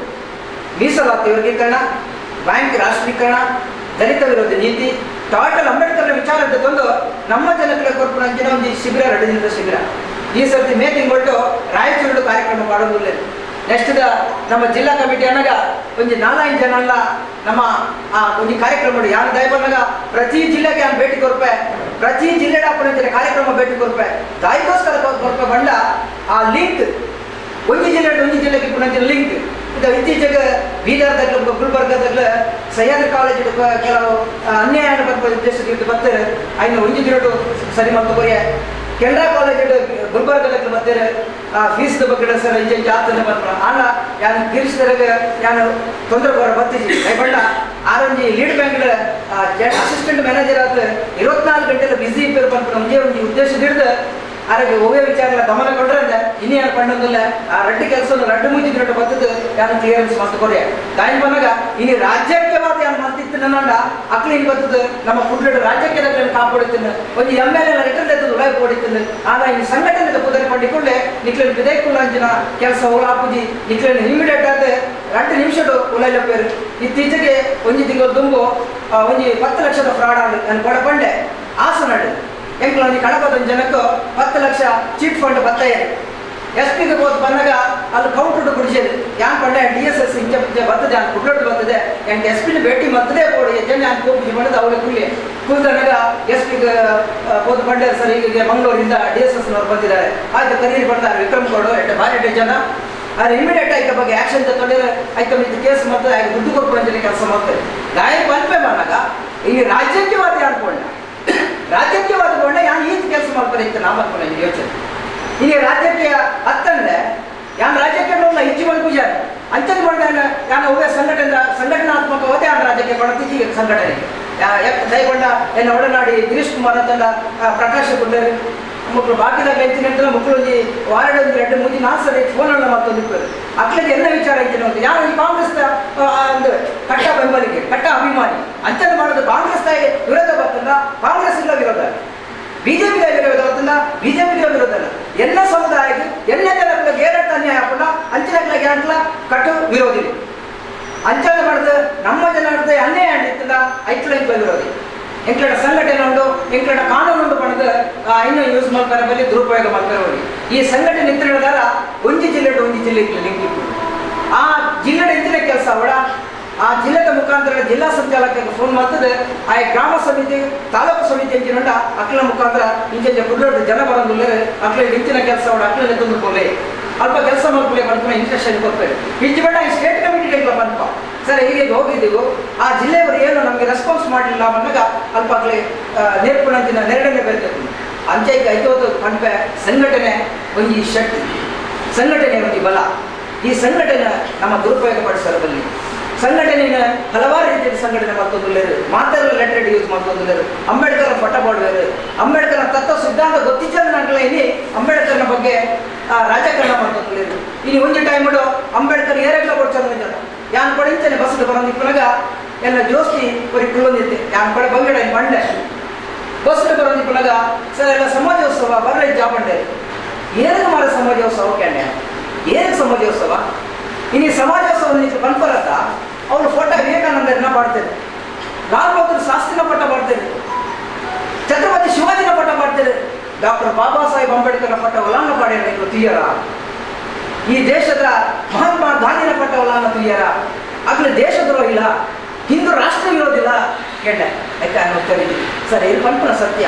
ಮೀಸಲಾತಿ ವರ್ಗೀಕರಣ, ಬ್ಯಾಂಕ್ ರಾಷ್ಟ್ರೀಕರಣ, ದಲಿತ ವಿರೋಧಿ ನೀತಿ, ಟೋಟಲ್ ಅಂಬೇಡ್ಕರ್ನ ವಿಚಾರ ತಂದು ನಮ್ಮ ಜನಗಳ ಕೊರ್ಪುನಂಚಿನ ಒಂದು ಶಿಬಿರ 2 ದಿನದ ಶಿಬಿರ. ಈ ಸರ್ತಿ ಮೇ ತಿಂಗಳು ರಾಯಚೂರು ಕಾರ್ಯಕ್ರಮ ಮಾಡೋದಿಲ್ಲ. ನೆಕ್ಸ್ಟ್ ನಮ್ಮ ಜಿಲ್ಲಾ ಕಮಿಟಿ ಅನ್ನಾಗ ಒಂಜಿ 4-5 ಜನ ಅಲ್ಲ ನಮ್ಮ ಆ ಒಂಜಿ ಕಾರ್ಯಕ್ರಮ ಯಾರು ದಯಬನ್ನಾಗ ಪ್ರತಿ ಜಿಲ್ಲೆಗೆ ಯಾರು ಭೇಟಿ ಕೊರ್ಪೆ, ಪ್ರತಿ ಜಿಲ್ಲೆ ಅಪ್ಪನ ಕಾರ್ಯಕ್ರಮ ಭೇಟಿ ಕೊರ್ಪೆ, ದಾಯಿಗೋಸ್ಕರ ಕೊರ್ಪೆ ಬಂಡ ಆ ಲಿಂಕ್ ಒಂಜಿ ಜಿಲ್ಲೆ ಒಂಜಿ ಜಿಲ್ಲೆಗೆ ಪುನಂಚಿನ ಲಿಂಕ್. ಇದು ಇತ್ತೀಚೆಗೆ ಬೀದರ್ದಾಗ್ಲ ಗುಲ್ಬರ್ಗದಾಗ್ಲ ಸಹ್ಯಾದ್ರಿ ಕಾಲೇಜ್ ಕೆಲವು ಅನ್ಯಾಯ ಉದ್ದೇಶದ ಬರ್ತಾರೆ, ಆಯ್ನ ಒಂಜಿ ದಿನಟು ಸರಿ ಮಾಡ್ಕೊ ಕೊರಿಯ. ಕೆನರಾ ಕಾಲೇಜ್ ಗುಲ್ಬರ್ಗದಾಗ್ಲ ಬರ್ತಾರೆ, ಆ ಫೀಸ್ ಬಗ್ಗೆ ಸರ್ ಇಂಚ ಇಂಚ ಆತನ ಬರ್ತಾರೆ. ಆನ ಯಾನು ಗಿರೀಶ್ದರಾಗ ಯಾನು ತೊಂದರೆ ಬರೋ ಬರ್ತಿದ್ವಿ ಬಣ್ಣ ಆರೊಂಜಿ lead bank assistant manager ಆದ 24 ಗಂಟೆಲ್ಲ ಬಿಸಿ ಇಬ್ಬರು ಬಂದ್ಬಿಟ್ಟು ಒಂದೇ ಒಂಜಿ ಉದ್ದೇಶದ ಹಿಡಿದು ಆರೋಗ್ಯ ಒವ್ವೇ ವಿಚಾರ ಗಮನ ಕೊಟ್ರೆ ಇನ್ನೇನು ಪಣ್ಣೊಂದಿಲ್ಲ. ಆ ರಡ್ಡು ಕೆಲಸ ರಡ್ಡು ಮುಂಚೆ ದಿನ ಬರ್ತದೆ ಯಾರು ಕ್ಲಿಯರೆನ್ಸ್ ಮಾಡ್ಕೊರಿ ತಾಯಿನ ಬಂದಾಗ ಇನ್ನು ರಾಜ್ಯಕ್ಕೆ ಮಾತ್ರ ಯಾರು ಮಾಡ್ತಿತ್ತು ನನ್ನ ಅಕ್ಲು ಇನ್ನು ಬರ್ತದೆ ನಮ್ಮ ಕುಡ್ಲಡು ರಾಜ್ಯಕ್ಕೆ ಕಾಪಾಡುತ್ತೀನಿ ಒಂದು M L A return ಎತ್ತದ ಉಳಾಯಿ ಕೊಡಿತೀನಿ. ಆಗ ಇನ್ನು ಸಂಘಟನೆ ಕುದುರೆ ಪಂಡಿಕೊಳ್ಳೆ ನಿಕ್ಲೇನು ಬಿದೈಕುಲ್ಲಂಚಿನ ಕೆಲಸ ಓಲಾಪುಜಿ ನಿಕ್ಲೇನು ಇಮಿಡಿಯೇಟ್ ಆದ 2 ನಿಮಿಷಡು ಉಲೈಲ ಪೇರು. ಇತ್ತೀಚೆಗೆ ಒಂಜಿ ತಿಂಗಳು ತುಂಬು ಒಂಜಿ 10 ಲಕ್ಷದ ಫ್ರಾಡ್ ಆಗಿ ನಾನು ಕೊಡಪಂಡೆ ಹಾಸನಡು ಎಂಕ್ಲ ಒಂಜಿ ಕಡಪದ ಜನಕ್ಕೆ 10 ಲಕ್ಷ ಚೀಟ್ ಫಂಡ್ ಬತ್ತಾಯ ಎಸ್ ಪಿಗೆ ಹೋದ್ ಬಂದಾಗ ಅಲ್ಲಿ ಕೌಂಟರ್ ಕುಡಿಸಿದ್ರು. ಯಾನ್ ಪಂಡೆ D S S ಇಂಚ ಇಂಚ ಬರ್ತದೆ ಯಾನ್ ಕುಡ್ಲೋಡು ಬರ್ತದೆ ಎಂಕ್ ಎಸ್ ಪಿನ ಭೇಟಿ ಮತ್ತದೇ ಬೋಡು ಜನ ಯಾನ್ ಕೋಪುಜಿ ಬಂದದ ಅವಳೆ ಕುಲ್ಲಿ ಕುಲ್ದನಾಗ ಎಸ್ ಪಿಗೆ ಹೋದ್ ಬಂಡೆ ಸರ್ ಈಗ ಮಂಗಳೂರಿಂದ ಡಿ ಎಸ್ ಎಸ್ನವ್ರು ಬಂದಿದ್ದಾರೆ ಆಯ್ತು ಕರೀರಿ ಬಂದಾರೆ ವಿಕ್ರಮ್ ಗೌಡ ಎಡ್ಡೆ ಭಾರಿ ಎಡ್ಡೆ ಜನ ಆದ್ರೆ ಇಮಿಡಿಯೇಟ್ ಆಯ್ತ ಬಗ್ಗೆ ಆ್ಯಕ್ಷನ್ ತಗೊಂಡಿದ್ರೆ ಆಯ್ತು ಇದು ಕೇಸ್ ಮಾಡ್ತಾರೆ ಆಯ್ತು ದುಡ್ಡು ಕೊಟ್ಟು ಕೆಲಸ ಮಾಡ್ತಾರೆ. ಗಾಯ ಪಲ್ಪೆ ಬಂದಾಗ ಇಲ್ಲಿ ರಾಜ್ಯಕ್ಕೆ ವಾದಿ ಅನ್ಕೊಂಡ ರಾಜ್ಯಕ್ಕೆ ವಾದಕೊಂಡ ಯಾನ್ ಈತ ಕೆಲಸ ಮಾಡ್ತಾರೆ ಇತ್ತು ನಾ ಮಾಡ್ಕೊಂಡೆ ಯೋಚನೆ. ಇಲ್ಲಿ ರಾಜ್ಯಕ್ಕೆ ಹತ್ತಂದ್ರೆ ಯಾನ್ ರಾಜ್ಯಕ್ಕೆ ನೋಡಲ್ಲ ಇಚ್ಚಿ ಬಂದು ಪೂಜಾರಿ ಅಂಚನೆ ಮಾಡಿದ ಯಾನ್ ಒಬ್ಬ ಸಂಘಟನೆ ಸಂಘಟನಾತ್ಮಕವಾದ ಯಾನ್ ರಾಜ್ಯಕ್ಕೆ ಕೊಡತಿದ್ದಿ ಸಂಘಟನೆಗೆ ದಯಗೊಂಡ ಎನ್ನ ಒಡನಾಡಿ ಗಿರೀಶ್ ಕುಮಾರ್ ಅಂತಲ್ಲ ಪ್ರಕಾಶ್ ಗುಂಡೇರಿ ಮಕ್ಕಳು ಬಾಕಿದಾಗ ಎಂಚಿನ ಅಂತ ಮಕ್ಕಳು ಒಂಜಿ ವಾರಡ್ ಒಂದು 2 3 4 ಸರಿ ಫೋನ್ ಅಲ್ಲ ಮತ್ತೊಂದು ಅಕ್ಲಿಗೆ ಎಲ್ಲ ವಿಚಾರ ಐತಿ ಅಂತ ಯಾರು ಈ ಕಾಂಗ್ರೆಸ್ ಒಂದು ಕಟ್ಟ ಬೆಂಬಲಿಗೆ ಕಟ್ಟ ಅಭಿಮಾನಿ ಅಂಚನೆ ಮಾಡೋದು ಕಾಂಗ್ರೆಸ್ ವಿರೋಧ ಬರ್ತಲ್ಲ, ಕಾಂಗ್ರೆಸ್ ಇಲ್ಲ ವಿರೋಧ, ಬಿಜೆಪಿ ವಿರೋಧ ಬರ್ತಲ್ಲ, ಬಿಜೆಪಿ ವಿರೋಧ ಅಲ್ಲ, ಎಲ್ಲ ಸಮುದಾಯಕ್ಕೆ ಎಲ್ಲ ಜನಗಳಿಗೆ ಏರಟ್ಟ ಅನ್ಯಾಯ ಹಾಕೊಂಡ ಅಂಚನೆ ಅಂಟ್ಲ ಕಟ್ಟು ವಿರೋಧಿ ಅಂಚನೆ ಮಾಡೋದು ನಮ್ಮ ಜನರ ಅನ್ಯಾಯ ಅಂಡಿತ್ತಲ್ಲ ಐಟ್ಲ ಇಂಟ್ಲ ವಿರೋಧಿ ಎಂಕ್ಲಡ ಸಂಘಟನೆ ಉಂಟು ಎಂಕ್ಲಡ ಕಾನೂನು ಉಂಟು ಪಡೆದು ಇನ್ನೂ ಯೂಸ್ ಮಾಡ್ತಾರೆ ಬಲ್ಲಿ ದುರುಪಯೋಗ ಮಾಡ್ತಾರೆ ಹೋಗಿ. ಈ ಸಂಘಟನೆ ನಿಂತಿರೋದಾರ ಒಂಜಿ ಜಿಲ್ಲೆ ಒಂಜಿ ಜಿಲ್ಲೆ ಲಿಂಕ್ ಇಟ್ಟು ಆ ಜಿಲ್ಲೆ ಇಂಚಿನ ಕೆಲಸ ಅವಳ ಆ ಜಿಲ್ಲೆದ ಮುಖಾಂತರ ಜಿಲ್ಲಾ ಸಂಚಾಲಕಕ್ಕೆ ಫೋನ್ ಮಾಡ್ತದೆ ಆ ಗ್ರಾಮ ಸಮಿತಿ ತಾಲೂಕು ಸಮಿತಿ ಅಂಚಿನ ಅಕ್ಲ ಮುಖಾಂತರ ಇಂಚಿನ ಕುಡ್ಲೋಡು ಜನ ಬರೋದಿಲ್ಲ ಅಕ್ಲ ಇಂಚಿನ ಕೆಲಸ ಅವಳ ಅಕ್ಲನೆ ತಂದುಕೊಳ್ಳಿ ಅಲ್ಪ ಕೆಲಸ ಮಾಡ್ಕೊಳ್ಳಿ ಬಂದ್ಕೊಂಡು ಇನ್ಸ್ಟ್ರಕ್ಷನ್ ಕೊಡ್ತಾರೆ. ಇಂಚು ಬೇಡ ಈ ಸ್ಟೇಟ್ ಕಮಿಟಿ ಬಂದಪ್ಪ ಸರ್ ಹೀಗೆ ಹೋಗಿದ್ದೀವು ಆ ಜಿಲ್ಲೆಯವರು ಏನು ನಮಗೆ ರೆಸ್ಪಾನ್ಸ್ ಮಾಡಲಿಲ್ಲ ಬಂದಾಗ ಅಲ್ಪ ಆಗಲಿ ನೇರ್ಪುಣಂಚಿನ ನೆರಡನೆ ಬರ್ತದೆ. ಅಂಚೆಗೆ ಐತೋದು ಪಂಪೆ ಸಂಘಟನೆ ಒಂಜಿ ಶಕ್ತಿ, ಸಂಘಟನೆ ಒಂಜಿ ಬಲ. ಈ ಸಂಘಟನೆ ನಮ್ಮ ದುರುಪಯೋಗ ಪಡಿಸೋದ್ರಲ್ಲಿ ಸಂಘಟನೆಯ ಹಲವಾರು ರೀತಿಯ ಸಂಘಟನೆ ಮಾಡ್ತೊಂದುಲ್ಲೇರು ಮಾತೆಲ್ಲ ಲೆಟರ್ ಯೂಸ್ ಮಾಡ್ತೊಂದುಲ್ಲೇರು ಅಂಬೇಡ್ಕರ್ ಫೋಟೋ ಮಾಡುವರು ಅಂಬೇಡ್ಕರ್ನ ತತ್ವ ಸಿದ್ಧಾಂತ ಗೊತ್ತಿದ್ದ ಇಲ್ಲಿ ಅಂಬೇಡ್ಕರ್ನ ಬಗ್ಗೆ ರಾಜಕಾರಣ ಮಾಡ್ತೊಂದುಲ್ಲೇರು. ಇಲ್ಲಿ ಒಂಜಿ ಟೈಮ್ ಅಂಬೇಡ್ಕರ್ ಏರೆಗ್ಲ ಕೊಡ್ಚಂದ್ರ ಜನ ಯಾನ್ ಕೊಡ ಇಂಚನೆ ಬಸ್ ಬರೋದಿಪ್ಪನಾಗ ಎಲ್ಲ ಜೋಸ್ತಿ ಒರಿ ಕುಳ್ಳೊಂದಿತ್ತೆ ಯಾನ್ ಕೊಡ ಬಂಗಡ ಬಂಡೆ ಬಸ್ ಬರೋದಿಪ್ಪನಾಗ ಸರ್ ಎಲ್ಲ ಸಮಾಜೋತ್ಸವ ಬರ್ರ ಜಾಬಂಡೆ ಏನಕ್ಕೆ ಮಾಡ ಸಮಾಜೋತ್ಸವ ಕೆಂಡೆ ಏನಕ್ಕೆ ಸಮಾಜೋತ್ಸವ ಇನ್ನು ಸಮಾಜೋತ್ಸವ ನಿಂತು ಬಂದ್ಬರತ್ತ ಅವನು ಫೋಟೋ ವಿವೇಕಾನಂದರನ್ನ ಮಾಡ್ತಾರೆ, ಲಾಲ್ ಬಹದ್ದೂರ್ ಶಾಸ್ತ್ರಿನ ಫೋಟೋ ಮಾಡ್ತಾರೆ, ಛತ್ರಪತಿ ಶಿವಾಜಿನ ಫೋಟೋ ಮಾಡ್ತಾರೆ, ಡಾಕ್ಟರ್ ಬಾಬಾ ಸಾಹೇಬ್ ಅಂಬೇಡ್ಕರ್ನ ಫೋಟೋ ಒಲಾನ ಪಾಡ್ಯಾರ ತುಯ್ಯರ, ಈ ದೇಶದ ಮಹಾತ್ಮ ಗಾಂಧಿನ ಫೋಟೋ ಒಲಾನ ತುಯ್ಯರ, ಆಗಲೇ ದೇಶದ್ರೋಹ ಇಲ್ಲ, ಹಿಂದೂ ರಾಷ್ಟ್ರ ವಿರೋಧಿಲ್ಲ ಕೆಂಡೆ ಆಯ್ತಾ ಹೋಗ್ತಾರೆ ಸರ್ ಇದು ಪಂಪನ ಸತ್ಯ.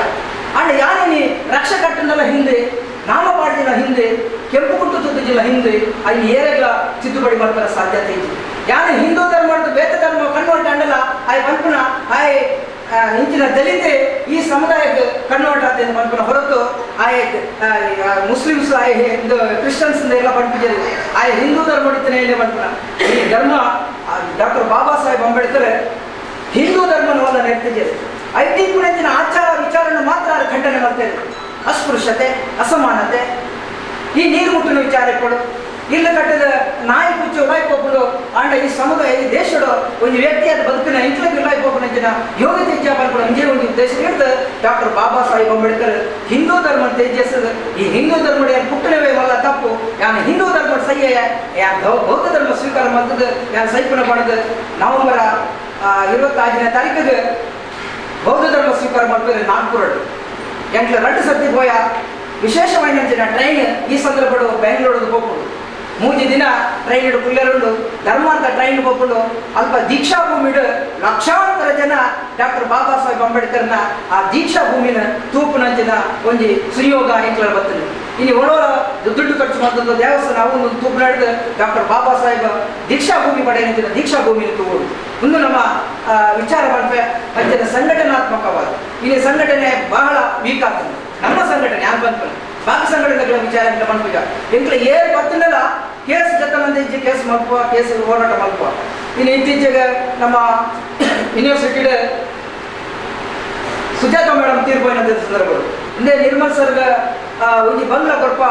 ಅಂಡ್ ಯಾರೇನಿ ರಕ್ಷ ಕಟ್ಟನಲ್ಲ ಹಿಂದೆ ನಾಮ ಪಾಡ್ದಿನ ಹಿಂದೆ ಕೆಂಪು ಕುಟ್ಟು ತುದ್ದಿಲ್ಲ ಹಿಂದೆ ಅಲ್ಲಿ ಏರೆಲ್ಲ ತಿದ್ದುಪಡಿ ಮಾಡ್ತಾರೆ ಸಾಧ್ಯತೆ ಇತ್ತು. ಯಾರು ಹಿಂದೂ ಧರ್ಮ ಬೇತ ಧರ್ಮ ಕನ್ವರ್ಟ್ ಅಂಡಲ್ಲ ಆಯ್ ಪಂಪನ ಆಯ್ ಇಂಚಿನ ದಲಿತರೆ ಈ ಸಮುದಾಯಕ್ಕೆ ಕನ್ವರ್ಟ್ ಆತ ಪಂಪನ ಹೊರತು ಆಯ್ ಮುಸ್ಲಿಮ್ಸ್ ಆಯ್ ಇದು ಕ್ರಿಶ್ಚಿಯನ್ಸ್ ಎಲ್ಲ ಪಂಪಿಜರು ಆಯ್ ಹಿಂದೂ ಧರ್ಮ ಹೊಡಿತಾನೆ ಪಂಪನ ಈ ಧರ್ಮ ಡಾಕ್ಟರ್ ಬಾಬಾ ಸಾಹೇಬ್ ಅಂಬೇಡ್ಕರ್ ಹಿಂದೂ ಧರ್ಮನವಲ್ಲ ನೆಡ್ತಿದ್ದಾರೆ. IT ಕುಣಿತಿನ ಆಚಾರ ವಿಚಾರನ ಮಾತ್ರ ಖಂಡನೆ ಮಾಡ್ತಾರೆ. ಅಸ್ಪೃಶ್ಯತೆ, ಅಸಮಾನತೆ, ಈ ನೀರು ಮುಟ್ಟಿನ ವಿಚಾರಗಳು, ಇಲ್ಲ ಕಟ್ಟದ ನಾಯಿ ಕುಚ್ಚು ಉಲಾಯ್ಪೋಪುಂಡು ಆಂಡ ಈ ಸಮುದಾಯ ಈ ದೇಶದ ಒಂದು ವ್ಯಕ್ತಿಯಾದ ಬದುಕಿನ ಇಂಟ್ಲಕ್ಕೆ ಉಲಾಯ್ಪೋಪುನ ಯೋಗ್ಯತೆ ಇಚ್ಛಾ ಒಂಜೇ ಒಂದು ಉದ್ದೇಶ ಹಿಡಿದು ಡಾಕ್ಟರ್ ಬಾಬಾ ಸಾಹೇಬ್ ಅಂಬೇಡ್ಕರ್ ಹಿಂದೂ ಧರ್ಮ ತೇಜಸ್ ಈ ಹಿಂದೂ ಧರ್ಮ ಏನು ಪುಟ್ಟನವೇ ವಲ್ಲ ತಪ್ಪು, ಯಾನು ಹಿಂದೂ ಧರ್ಮ ಸಹ್ಯ ಯಾನ್ ಬೌದ್ಧ ಧರ್ಮ ಸ್ವೀಕಾರ ಮಾಡ್ತದೆ ಯಾನು ಸೈಪಣ ಮಾಡೋದು ನವೆಂಬರ್ 25ನೇ ತಾರೀಕಿಗೆ ಬೌದ್ಧ ಧರ್ಮ ಸ್ವೀಕಾರ ಮಾಡ್ತಾರೆ ನಾಗ್ಪುರ ಎಂಟ್ಲ 2 ಸರ್ತಿ ಪೋಯ ವಿಶೇಷವಾಯಿನಂಚಿನ ಟ್ರೈನ್ ಈ ಸಂದರ್ಭಡು ಬೆಂಗಳೂರು ಪೋಪುಂಡು. 3 ದಿನ ಟ್ರೈನ್ ಕುಲ್ಲೆರುಂಡು ಧರ್ಮಾರ್ಥ ಟ್ರೈನ್ ಪೋಪುಂಡು. ಅಲ್ಪ ದೀಕ್ಷಾ ಭೂಮಿಡು ಲಕ್ಷಾಂತರ ಜನ ಡಾಕ್ಟರ್ ಬಾಬಾ ಸಾಹೇಬ್ ಅಂಬೇಡ್ಕರ್ನ ಆ ದೀಕ್ಷಾ ಭೂಮಿನ ತೂಪುನಂಚಿನ ಒಂಜಿ ಸುಯೋಗ ಎಂಕ್ಲರ್ ಬರ್ತದೆ. ಇನ್ನು ಒಳೋರ ದುಡ್ಡು ಖರ್ಚು ಮಾಡಿದ ದೇವಸ್ಥಾನ ಅವು ಒಂದು ತೂಪು ನಡೆದು ಡಾಕ್ಟರ್ ಬಾಬಾ ಸಾಹೇಬ್ ದೀಕ್ಷಾ ಭೂಮಿ ಪಡೆಯಂಚಿನ ದೀಕ್ಷಾ ಭೂಮಿನ ತೂಗುಡು. ಒಂದು ನಮ್ಮ ವಿಚಾರ ಮಾಡ್ಪೆ ಅಂಚಿನ ಸಂಘಟನಾತ್ಮಕವಾದ ಇಲ್ಲಿ ಸಂಘಟನೆ ಬಹಳ ವೀಕ್ ಆಗ್ತದೆ. ನಮ್ಮ ಸಂಘಟನೆ ಯಾರು ಬಂದ್ಮೇಲೆ ಬಾಕಿ ಸಂಘಟನೆಗಳ ವಿಚಾರ ಮನ್ಪುಜ ಎಂಕ್ಲ ಏರು ಬತ್ತನಲ್ಲ ಕೇಸ್ ಜೊತೆ ಇಜ್ಜಿ ಕೇಸ್ ಮಲ್ಪುವ ಕೇಸ್ ಹೋರಾಟ ಮಲ್ಪುವ. ಇನ್ನು ಇತ್ತೀಚೆಗೆ ನಮ್ಮ ಯೂನಿವರ್ಸಿಟಿ ಸುಜಾತ ಮೇಡಮ್ ತೀರ್ಪೋಯಿನ ಸಂದರ್ಭಗಳು ಇಂದೇ ನಿರ್ಮಲ್ ಸರ್ಗ ಒಂಜಿ ಬಂಗ್ಲ ಕೊರ್ಪ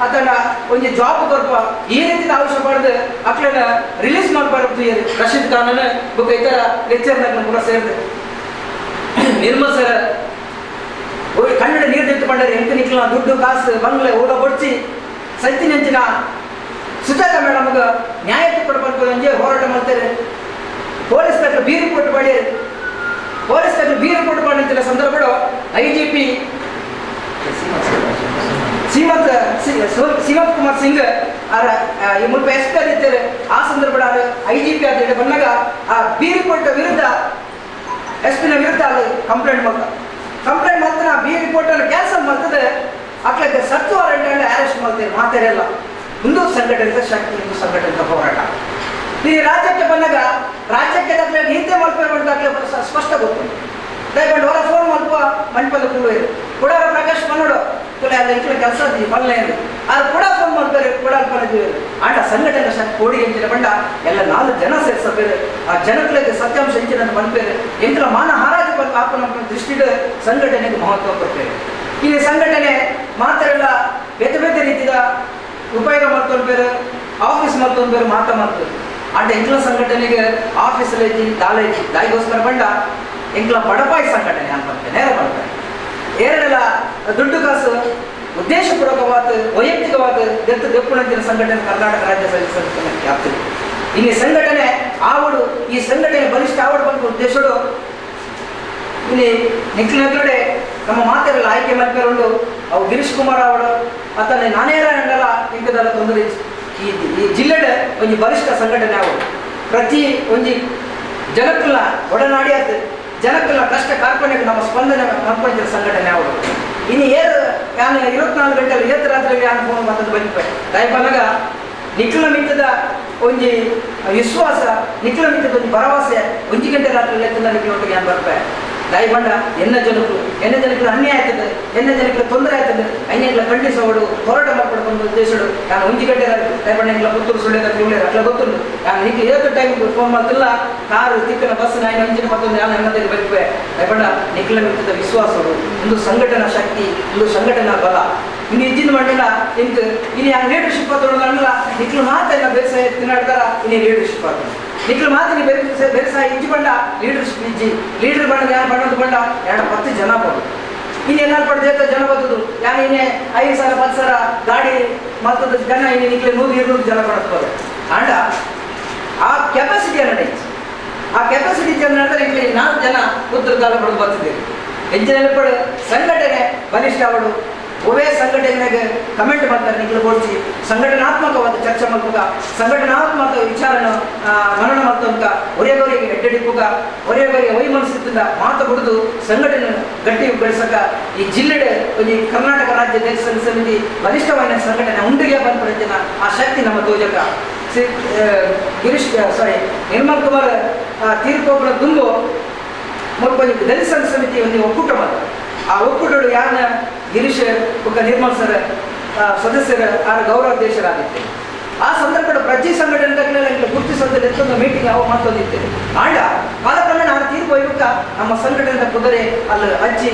ಅತನ ಒಂಜಿ ಜಾಬ್ ಕೊರ್ಪ ಈ ರೀತಿ ಅವಶ್ಯ ಪಡೆದು ಅಕ್ಲನ ರಿಲೀಸ್ ಮಾಡ್ಬಾರ್ದು. ರಶೀದ್ ಖಾನನ ಬೊಕ್ಕ ಇತರ ಲೆಕ್ಚರ್ನ ಕೂಡ ಸೇರಿದೆ ನಿರ್ಮಲ್ ಸರ್ ಕನ್ನಡ ನೀರು ನಿಂತುಕೊಂಡರೆ ಎಂತ ನಿಕ್ಲ ದುಡ್ಡು ಕಾಸು ಬಂಗ್ಲೆ ಓಡ ಬಡ್ಚಿ ಸೈತಿನಂಚಿನ ಸುಜಾತ ಮೇಡಮ್ಗೆ ನ್ಯಾಯ ಕೊಡಬೇಕು ಅಂಜೆ ಹೋರಾಟ ಮಾಡ್ತಾರೆ. ಪೊಲೀಸ್ ತಕ್ಕ ಬೀರು ಕೊಟ್ಟು ಮಾಡಿ ಪೊಲೀಸ್ ತಕ್ಕ ಬೀರು ಕೊಟ್ಟು ಮಾಡಿ ಅಂತಿಲ್ಲ ಸಂದರ್ಭಗಳು I G P Seemant Kumar Singh ಆರ ಈ ಮುಲ್ಪ ಎಸ್ ಪಿ ಆದಿತ್ತಾರೆ. ಆ ಸಂದರ್ಭ I G P ಆದ ಬಂದಾಗ ಆ ಬೀರು ಕೊಟ್ಟ ವಿರುದ್ಧ ಎಸ್ ಪಿನ ವಿರುದ್ಧ ಅಲ್ಲಿ ಕಂಪ್ಲೇಂಟ್ ಮಾಡ್ತಾರೆ. ಕಂಪ್ಲೇಂಟ್ ಮಾಡ್ತಾರೆ, ಆ ಬಿ ರಿಪೋರ್ಟನ್ನು ಕ್ಯಾನ್ಸಲ್ ಮಾಡ್ತದೆ. ಅಕ್ಲಕ್ಕೆ search warrant arrest ಮಾಡ್ತಾರೆ. ಮಾತಾಡಲ್ಲ. ಒಂದು ಸಂಘಟನೆಯ ಶಕ್ತಿ, ಒಂದು ಸಂಘಟನೆಯ ಹೋರಾಟ. ಈ ರಾಜ್ಯಕ್ಕೆ ಬಂದಾಗ ರಾಜ್ಯಕ್ಕೆ ದಾಖಲೆ ನೀತೆ ಮಲ್ಪೆ ದಾಖಲೆ ಸ್ಪಷ್ಟ ಗೊತ್ತು. ದಯಕೊಂಡು ಹೊರ ಫೋನ್ ಮಲ್ಪ ಮಣಿಪದ ಕೂಡು ಕೂಡ ಪ್ರಕಾಶ್ ಮನ್ನೋಡು ತುಲೆ ಅಲ್ಲ ಇಂಕ್ಲ ಕೆಲಸ ಮಲ್ಲೆ ಅದು ಕೂಡ ಫೋನ್ ಮಾಡ್ತಾರೆ ಕೂಡ ಅಲ್ಪನಿದ್ದೀವಿ. ಆಂಡ ಸಂಘಟನೆ ಶಕ್ತಿ ಕೋಡಿ ಎಂಚಿನ ಬಂಡ ಎಲ್ಲ 4 ಜನ ಸೇರಿಸಬೇರೆ ಆ ಜನಗಳಿಗೆ ಸತ್ಯಾಂಶ ಎಂಚಿನ ಮನ್ಪೇರೆ ಎಂಕ್ಲ ಮಾನ ಹಾರಾಜು ಆಪನ ದೃಷ್ಟಿಡು ಸಂಘಟನೆಗೆ ಮಹತ್ವ ಕೊಡ್ತೇವೆ. ಈ ಸಂಘಟನೆ ಮಾತ್ರ ಬೇತೆ ಬೇತೆ ರೀತಿಯ ಉಪಯೋಗ ಮಾಡ್ಕೊಂಡು ಬೇರೆ ಆಫೀಸ್ ಮಾಡ್ಕೊಂಡು ಬೇರೆ ಮಾತಾ ಮಾಡ್ತಾರೆ. ಆಂಡ ಎಂಕ್ಲ ಸಂಘಟನೆಗೆ ಆಫೀಸ್ ಐತಿ ದಾಲೈತಿ ದಾಯಿಗೋಸ್ಕರ ಬಂಡ ಎಂಕ್ಲ ಬಡಪಾಯಿ ಸಂಘಟನೆ ಅಂತ ನೇರ ಬರ್ತಾರೆ. ಏರೆಲ್ಲ ದುಡ್ಡು ಕಾಸು ಉದ್ದೇಶಪೂರ್ವಕವಾದ ವೈಯಕ್ತಿಕವಾದ ದತ್ತು ದೆಪ್ಪುಣಂಚಿನ ಸಂಘಟನೆ ಕರ್ನಾಟಕ ರಾಜ್ಯ ಸಂಘಟನೆ ಆಗ್ತದೆ. ಇಲ್ಲಿ ಸಂಘಟನೆ ಆವಡು ಈ ಸಂಘಟನೆ ಬಲಿಷ್ಠ ಆವಡು ಬಂದ ಉದ್ದೇಶಡು ಇಲ್ಲಿ ನಿಕ್ಲಿನಗಡೆ ನಮ್ಮ ಮಾತೆಲ್ಲ ಆಯ್ಕೆ ಮಾಡ್ಕೊಂಡು ಅವು ಗಿರೀಶ್ ಕುಮಾರ್ ಅವಡು ಅತನೆ ನಾನೇರ ಅಂಡಲ ಇಂಕದಲ್ಲ ತೊಂದರೆ. ಈ ಈ ಜಿಲ್ಲೆಡೆ ಒಂಜಿ ಬಲಿಷ್ಠ ಸಂಘಟನೆ ಆವಡು ಪ್ರತಿ ಒಂಜಿ ಜನಕ್ಕಲ್ಲ ಒಡನಾಡಿ ಆತು ಜನಕ್ಕಲ್ಲ ಕಷ್ಟ ಕಾರ್ಪಣ್ಯಕ್ಕೆ ನಮ್ಮ ಸ್ಪಂದನೆ ಮಲ್ಪಂಚಿನ ಸಂಘಟನೆ ಆವಡು. ಇನ್ನು ಏರು ಯಾನು 24 ಗಂಟೆಯಲ್ಲಿ ಏತ್ ರಾತ್ರಿ ಯಾನು ಫೋನ್ ಮಾತದ್ದು ಬಂದಿಪ್ಪೆ ದಯಪನಗ ನಿಖಿಲ ಮಿತ್ತದ ಒಂಜಿ ವಿಶ್ವಾಸ ನಿಖಿಲ ಮಿತ್ತದ ಒಂಜಿ ಭರವಸೆ ಒಂಜಿ ಗಂಟೆ ರಾತ್ರಿ ಎತ್ತದ ನಿಖಿಲ ಒಟ್ಟಿಗೆ ಯಾನು ಬರ್ಪೆ. ದಯಬಂಡ ಎನ್ನ ಜನಕ್ಕೂ ಎನ್ನ ಜನಕ್ಕೆ ಅನ್ಯಾಯ ಆಯ್ತದೆ ಎನ್ನ ಜನಕ್ಕೆ ತೊಂದರೆ ಆಯ್ತದೆ ಅನ್ಯಾಯಗಳ ಖಂಡಿಸೋಡು ಹೋರಾಟ ಮಾಡ್ಕೊಂಡು ಉದ್ದೇಶಡು ನಾನು ಒಂಜಿ ಗಂಟೆ ದಯಬಂಡ ಎಂಗ್ಲ ಪುತ್ತೂರು ಸುಳ್ಳೆ ಅಟ್ಲ ಗೊತ್ತುಂಡು ನಾನು ನಿಖಿಲ್ ಏತು ಟೈಮ್ ಫೋನ್ ಮಾಡ್ತಿಲ್ಲ ಕಾರು ತಿಕ್ಕನ ಬಸ್ ನಾನು ಇಂಜಿನ ಮತ್ತೊಂದು ನಾನು ಎನ್ನದೇ ಬದುಕುವೆ. ದಯಬಂಡ ನಿಖಿಲ ಮಿತ್ತದ ವಿಶ್ವಾಸಡು ಒಂದು ಸಂಘಟನಾ ಶಕ್ತಿ ಒಂದು ಸಂಘಟನಾ ಬಲ. ಇನ್ನು ಇಜ್ಜಿನ ಮಾಡಿಲ್ಲ ಇಂತ ಇನ್ನು ಯಾರು ಲೀಡರ್ಶಿಪ್ ಆತೋಣ ನಿಖಿಲ್ ಮಾತೆಲ್ಲ ಬೇಸಾಯ ತಿನ್ನಾಡ್ತಾರ ಇನ್ನು ಲೀಡರ್ಶಿಪ್ ಆತ ನಿಖಿಲ್ ಮಾತಿನ ಬೇರೆ ಬೇಸಾಯ ಇಜ್ಜಿ ಬಂಡ ಲೀಡರ್ಶಿಪ್ ಇಜ್ಜಿ ಲೀಡರ್ ಬಂಡ ಯಾರು ಬಣ್ಣದ ಬಂಡ 2-10 ಜನ ಬೋದು. ಇನ್ನು ಎಲ್ಲಾರು ಪಡೆದ ಜನ ಬರ್ತದು ಯಾರು ಇನ್ನೇ 5,000 10,000 ಗಾಡಿ ಮತ್ತದ ಜನ ಇನ್ನು ನಿಖಿಲ್ 100-200 ಜನ ಬರ್ತದೆ. ಅಂಡ ಆ ಕೆಪಾಸಿಟಿ ಅನ್ನೋ ಆ ಕೆಪಾಸಿಟಿ ಜನ ಹೇಳಿದ್ರೆ ಇಲ್ಲಿ 4 ಜನ ಉತ್ತರದಾಲ ಪಡೆದು ಬರ್ತಿದ್ದೀರಿ. ಹೆಚ್ಚಿನ ಪಡೆ ಸಂಘಟನೆ ಬಲಿಷ್ಠ ಅವಳು ಒವೇ ಸಂಘಟನೆಗೆ ಕಮೆಂಟ್ ಮಾಡ್ತಾರೆ ನಿಖಿಲ್ ಗೋಡ್ಸಿ ಸಂಘಟನಾತ್ಮಕವಾದ ಚರ್ಚೆ ಮಲ್ಪುಗ ಸಂಘಟನಾತ್ಮಕ ವಿಚಾರನ ಮನನ ಮಾಡ್ತಂತ ಒರೆಯವರಿಗೆ ಎಡ್ಡೆಡಿಪ್ಪುಗ ಒರೆಯವರಿಗೆ ವೈಮನಸ್ಸಿಂದ ಮಾತು ಬಿಡುದು ಸಂಘಟನೆ ಗಟ್ಟಿ ಬೆಳೆಸಕ ಈ ಜಿಲ್ಲೆಡೆ ಈ ಕರ್ನಾಟಕ ರಾಜ್ಯ ದಲಿತ ಸಮಿತಿ ಬಲಿಷ್ಠವಾದ ಸಂಘಟನೆ ಉಂಡಿಗೆ ಬಂದ ಆ ಶಕ್ತಿ ನಮ್ಮ ತೋಜಕ ಗಿರೀಶ್ ಸಾರಿ ನಿರ್ಮಲ್ ಕುಮಾರ್ ತೀರ್ಪೊಬ್ಬರ ದುಂಬು ಮುಲ್ಪ ದಲಿತ ಸಮಿತಿ ಒಂದು ಒಕ್ಕೂಟ ಮಾತ್ರ. ಆ ಒಕ್ಕೂಟಗಳು ಯಾರನ್ನ ಗಿರೀಶ್ ಬೊಕ್ಕ ನಿರ್ಮಲ್ ಸರ್ ಸದಸ್ಯರ ಆರ ಗೌರವಾಧ್ಯಕ್ಷರಾಗಿತ್ತು. ಆ ಸಂದರ್ಭದ ಪ್ರತಿ ಸಂಘಟನೆ ಗುರುತಿಸುವಂತ ಎತ್ತೊಂದು ಮೀಟಿಂಗ್ ಅವ ಮಾಡ್ತೊಂದಿದ್ದೇವೆ. ಆಂಡ ಕಾಲಕ್ರಮೇಣ ಆ ತೀರ್ಪು ಒಯ್ಯುತ್ತ ನಮ್ಮ ಸಂಘಟನೆದ ಕುದುರೆ ಅಲ್ಲಿ ಅಜ್ಜಿ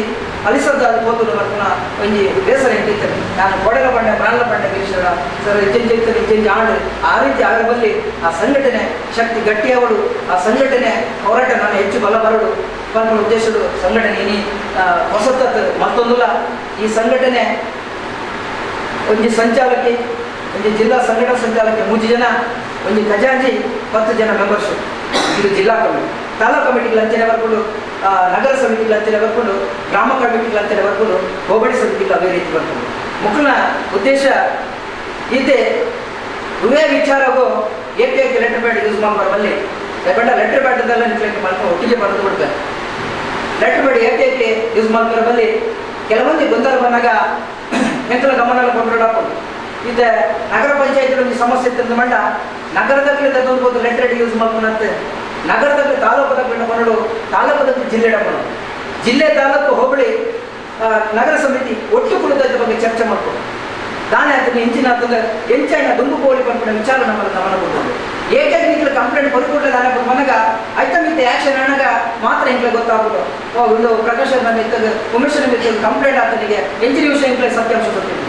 ಅಲಿಸದ ಅಲ್ಲಿ ಪೋತು ಬರ್ಪುನ ಒಂಜಿ ಬೇಸರ ಇಟ್ಟಿದ್ದೇನೆ. ನಾನು ಕೊಡಲ ಬಂಡೆ ಬ್ರಾಣ ಬಂಡೆ ಗಿರೀಶರ ಸರ್ ಇಜ್ಜಂಜ ಇತ್ತು ಇಜ್ಜಂಜ ಆಡು ಆ ರೀತಿ ಆಗಬಲ್ಲಿ ಆ ಸಂಘಟನೆ ಶಕ್ತಿ ಗಟ್ಟಿಯವಳು ಆ ಸಂಘಟನೆ ಹೋರಾಟ ನಾನು ಹೆಚ್ಚು ಬಲ ಬರಡು ಪನ್ಪುನ ಉದ್ದೇಶಗಳು ಸಂಘಟನೆ ಇನಿ ಹೊಸತತ್ ಮತ್ತೊಂದುಲ ಈ ಸಂಘಟನೆ ಒಂಜಿ ಸಂಚಾಲಕಿ ಒಂಜಿ ಜಿಲ್ಲಾ ಸಂಘಟನಾ ಸಂಚಾಲಕಿ 3 ಜನ ಒಂಜಿ ಖಜಾಂಜಿ 10 ಜನ ಮೆಂಬರ್ಶಿಪ್. ಇದು ಜಿಲ್ಲಾ ಕಮಿಟಿ ತಾಲೂಕು ಕಮಿಟಿಗಳ ಅಂಚನೆ ಬರ್ಕೊಂಡು ನಗರ ಸಮಿತಿಗಳ ಅಂಚನೆ ಬರ್ಕೊಂಡು ಗ್ರಾಮ ಕಮಿಟಿಗಳ ಅಂಚನೆ ಬರ್ಕೊಂಡು ಹೋಬಳಿ ಸಮಿತಿಗಳು ಅದೇ ರೀತಿ ಬರ್ಕೊಂಡು ಮುಖನ ಉದ್ದೇಶ ಇದೆ ಇವೇ ವಿಚಾರಗೂ ಏಕೆ letter pad use ಮಾಡ್ಬಾರ ಬಲ್ಲಿ ಯಾಕಂದ್ರೆ ಲೆಟರ್ ಪ್ಯಾಡ್ದೆಲ್ಲ ನಿಂತ್ಲಿಕ್ಕೆ ಮಾಡ್ಕೊಂಡು ಒಟ್ಟಿಗೆ ಬರೆದು ಬಿಡ್ಬೇಕು. ಲೆಟರ್ ಪ್ಯಾಡ್ ಏಕೆ ಯೂಸ್ ಮಾಡ್ಬಾರ ಬಲ್ಲಿ ಕೆಲವೊಂದು ಗೊಂದಲ ಬಂದಾಗ ಎಂತಲ ಗಮನ ಕೊಂಡ್ಬಿಡಪ್ಪ. ಇದು ನಗರ ಪಂಚಾಯತ್ ಒಂದು ಸಮಸ್ಯೆ ಇತ್ತು ಮಂಡ ನಗರದಲ್ಲಿ ತಗೊಂಡ್ಬೋದು ಲೆಟರ್ ಯೂಸ್ ಮಾಡ್ಕೊಂಡಂತೆ ನಗರದಲ್ಲಿ ತಾಲೂಕದಾಗ ಕೊಂಡು ತಾಲೂಕದಲ್ಲಿ ಜಿಲ್ಲೆ ಡಬ್ಬನು ಜಿಲ್ಲೆ ತಾಲೂಕು ಹೋಬಳಿ ನಗರ ಸಮಿತಿ ಒಟ್ಟು ಕುಳಿತ ಬಗ್ಗೆ ಚರ್ಚೆ ಮಾಡ್ಕೊಂಡು ದಾನೆ ಆತನ ಇಂಚಿನ ಆತಂದ್ರೆ ಎಂಚಾಯಿನ ದುಂಬು ಕೋಳಿ ಪನ್ಪುನ ವಿಚಾರ ನಮ್ಮನ್ನು ಗಮನ ಕೊಡ್ಬೋದು. ಏಕಾಗಿ ನಿಂಗೆ ಕಂಪ್ಲೇಂಟ್ ಬರ್ಕೊಡ್ಲೆ ದಾನೆ ಮನಗ ಐತಮಿತ್ತ ಆ್ಯಕ್ಷನ್ ಅಣ್ಣಗ ಮಾತ್ರ ಇಂಕ್ಲೆ ಗೊತ್ತಾಗ್ಬೋದು. ಓ ಒಂದು ಪ್ರಕಾಶ ಮಿತ್ತದ ಉಮೇಶನ ಮಿತ್ತದ ಕಂಪ್ಲೇಂಟ್ ಆತನಿಗೆ ಎಂಚಿನ ವಿಷಯ ಇಂಕ್ಲೆ ಸತ್ಯಾಂಶ ಗೊತ್ತಿತ್ತು.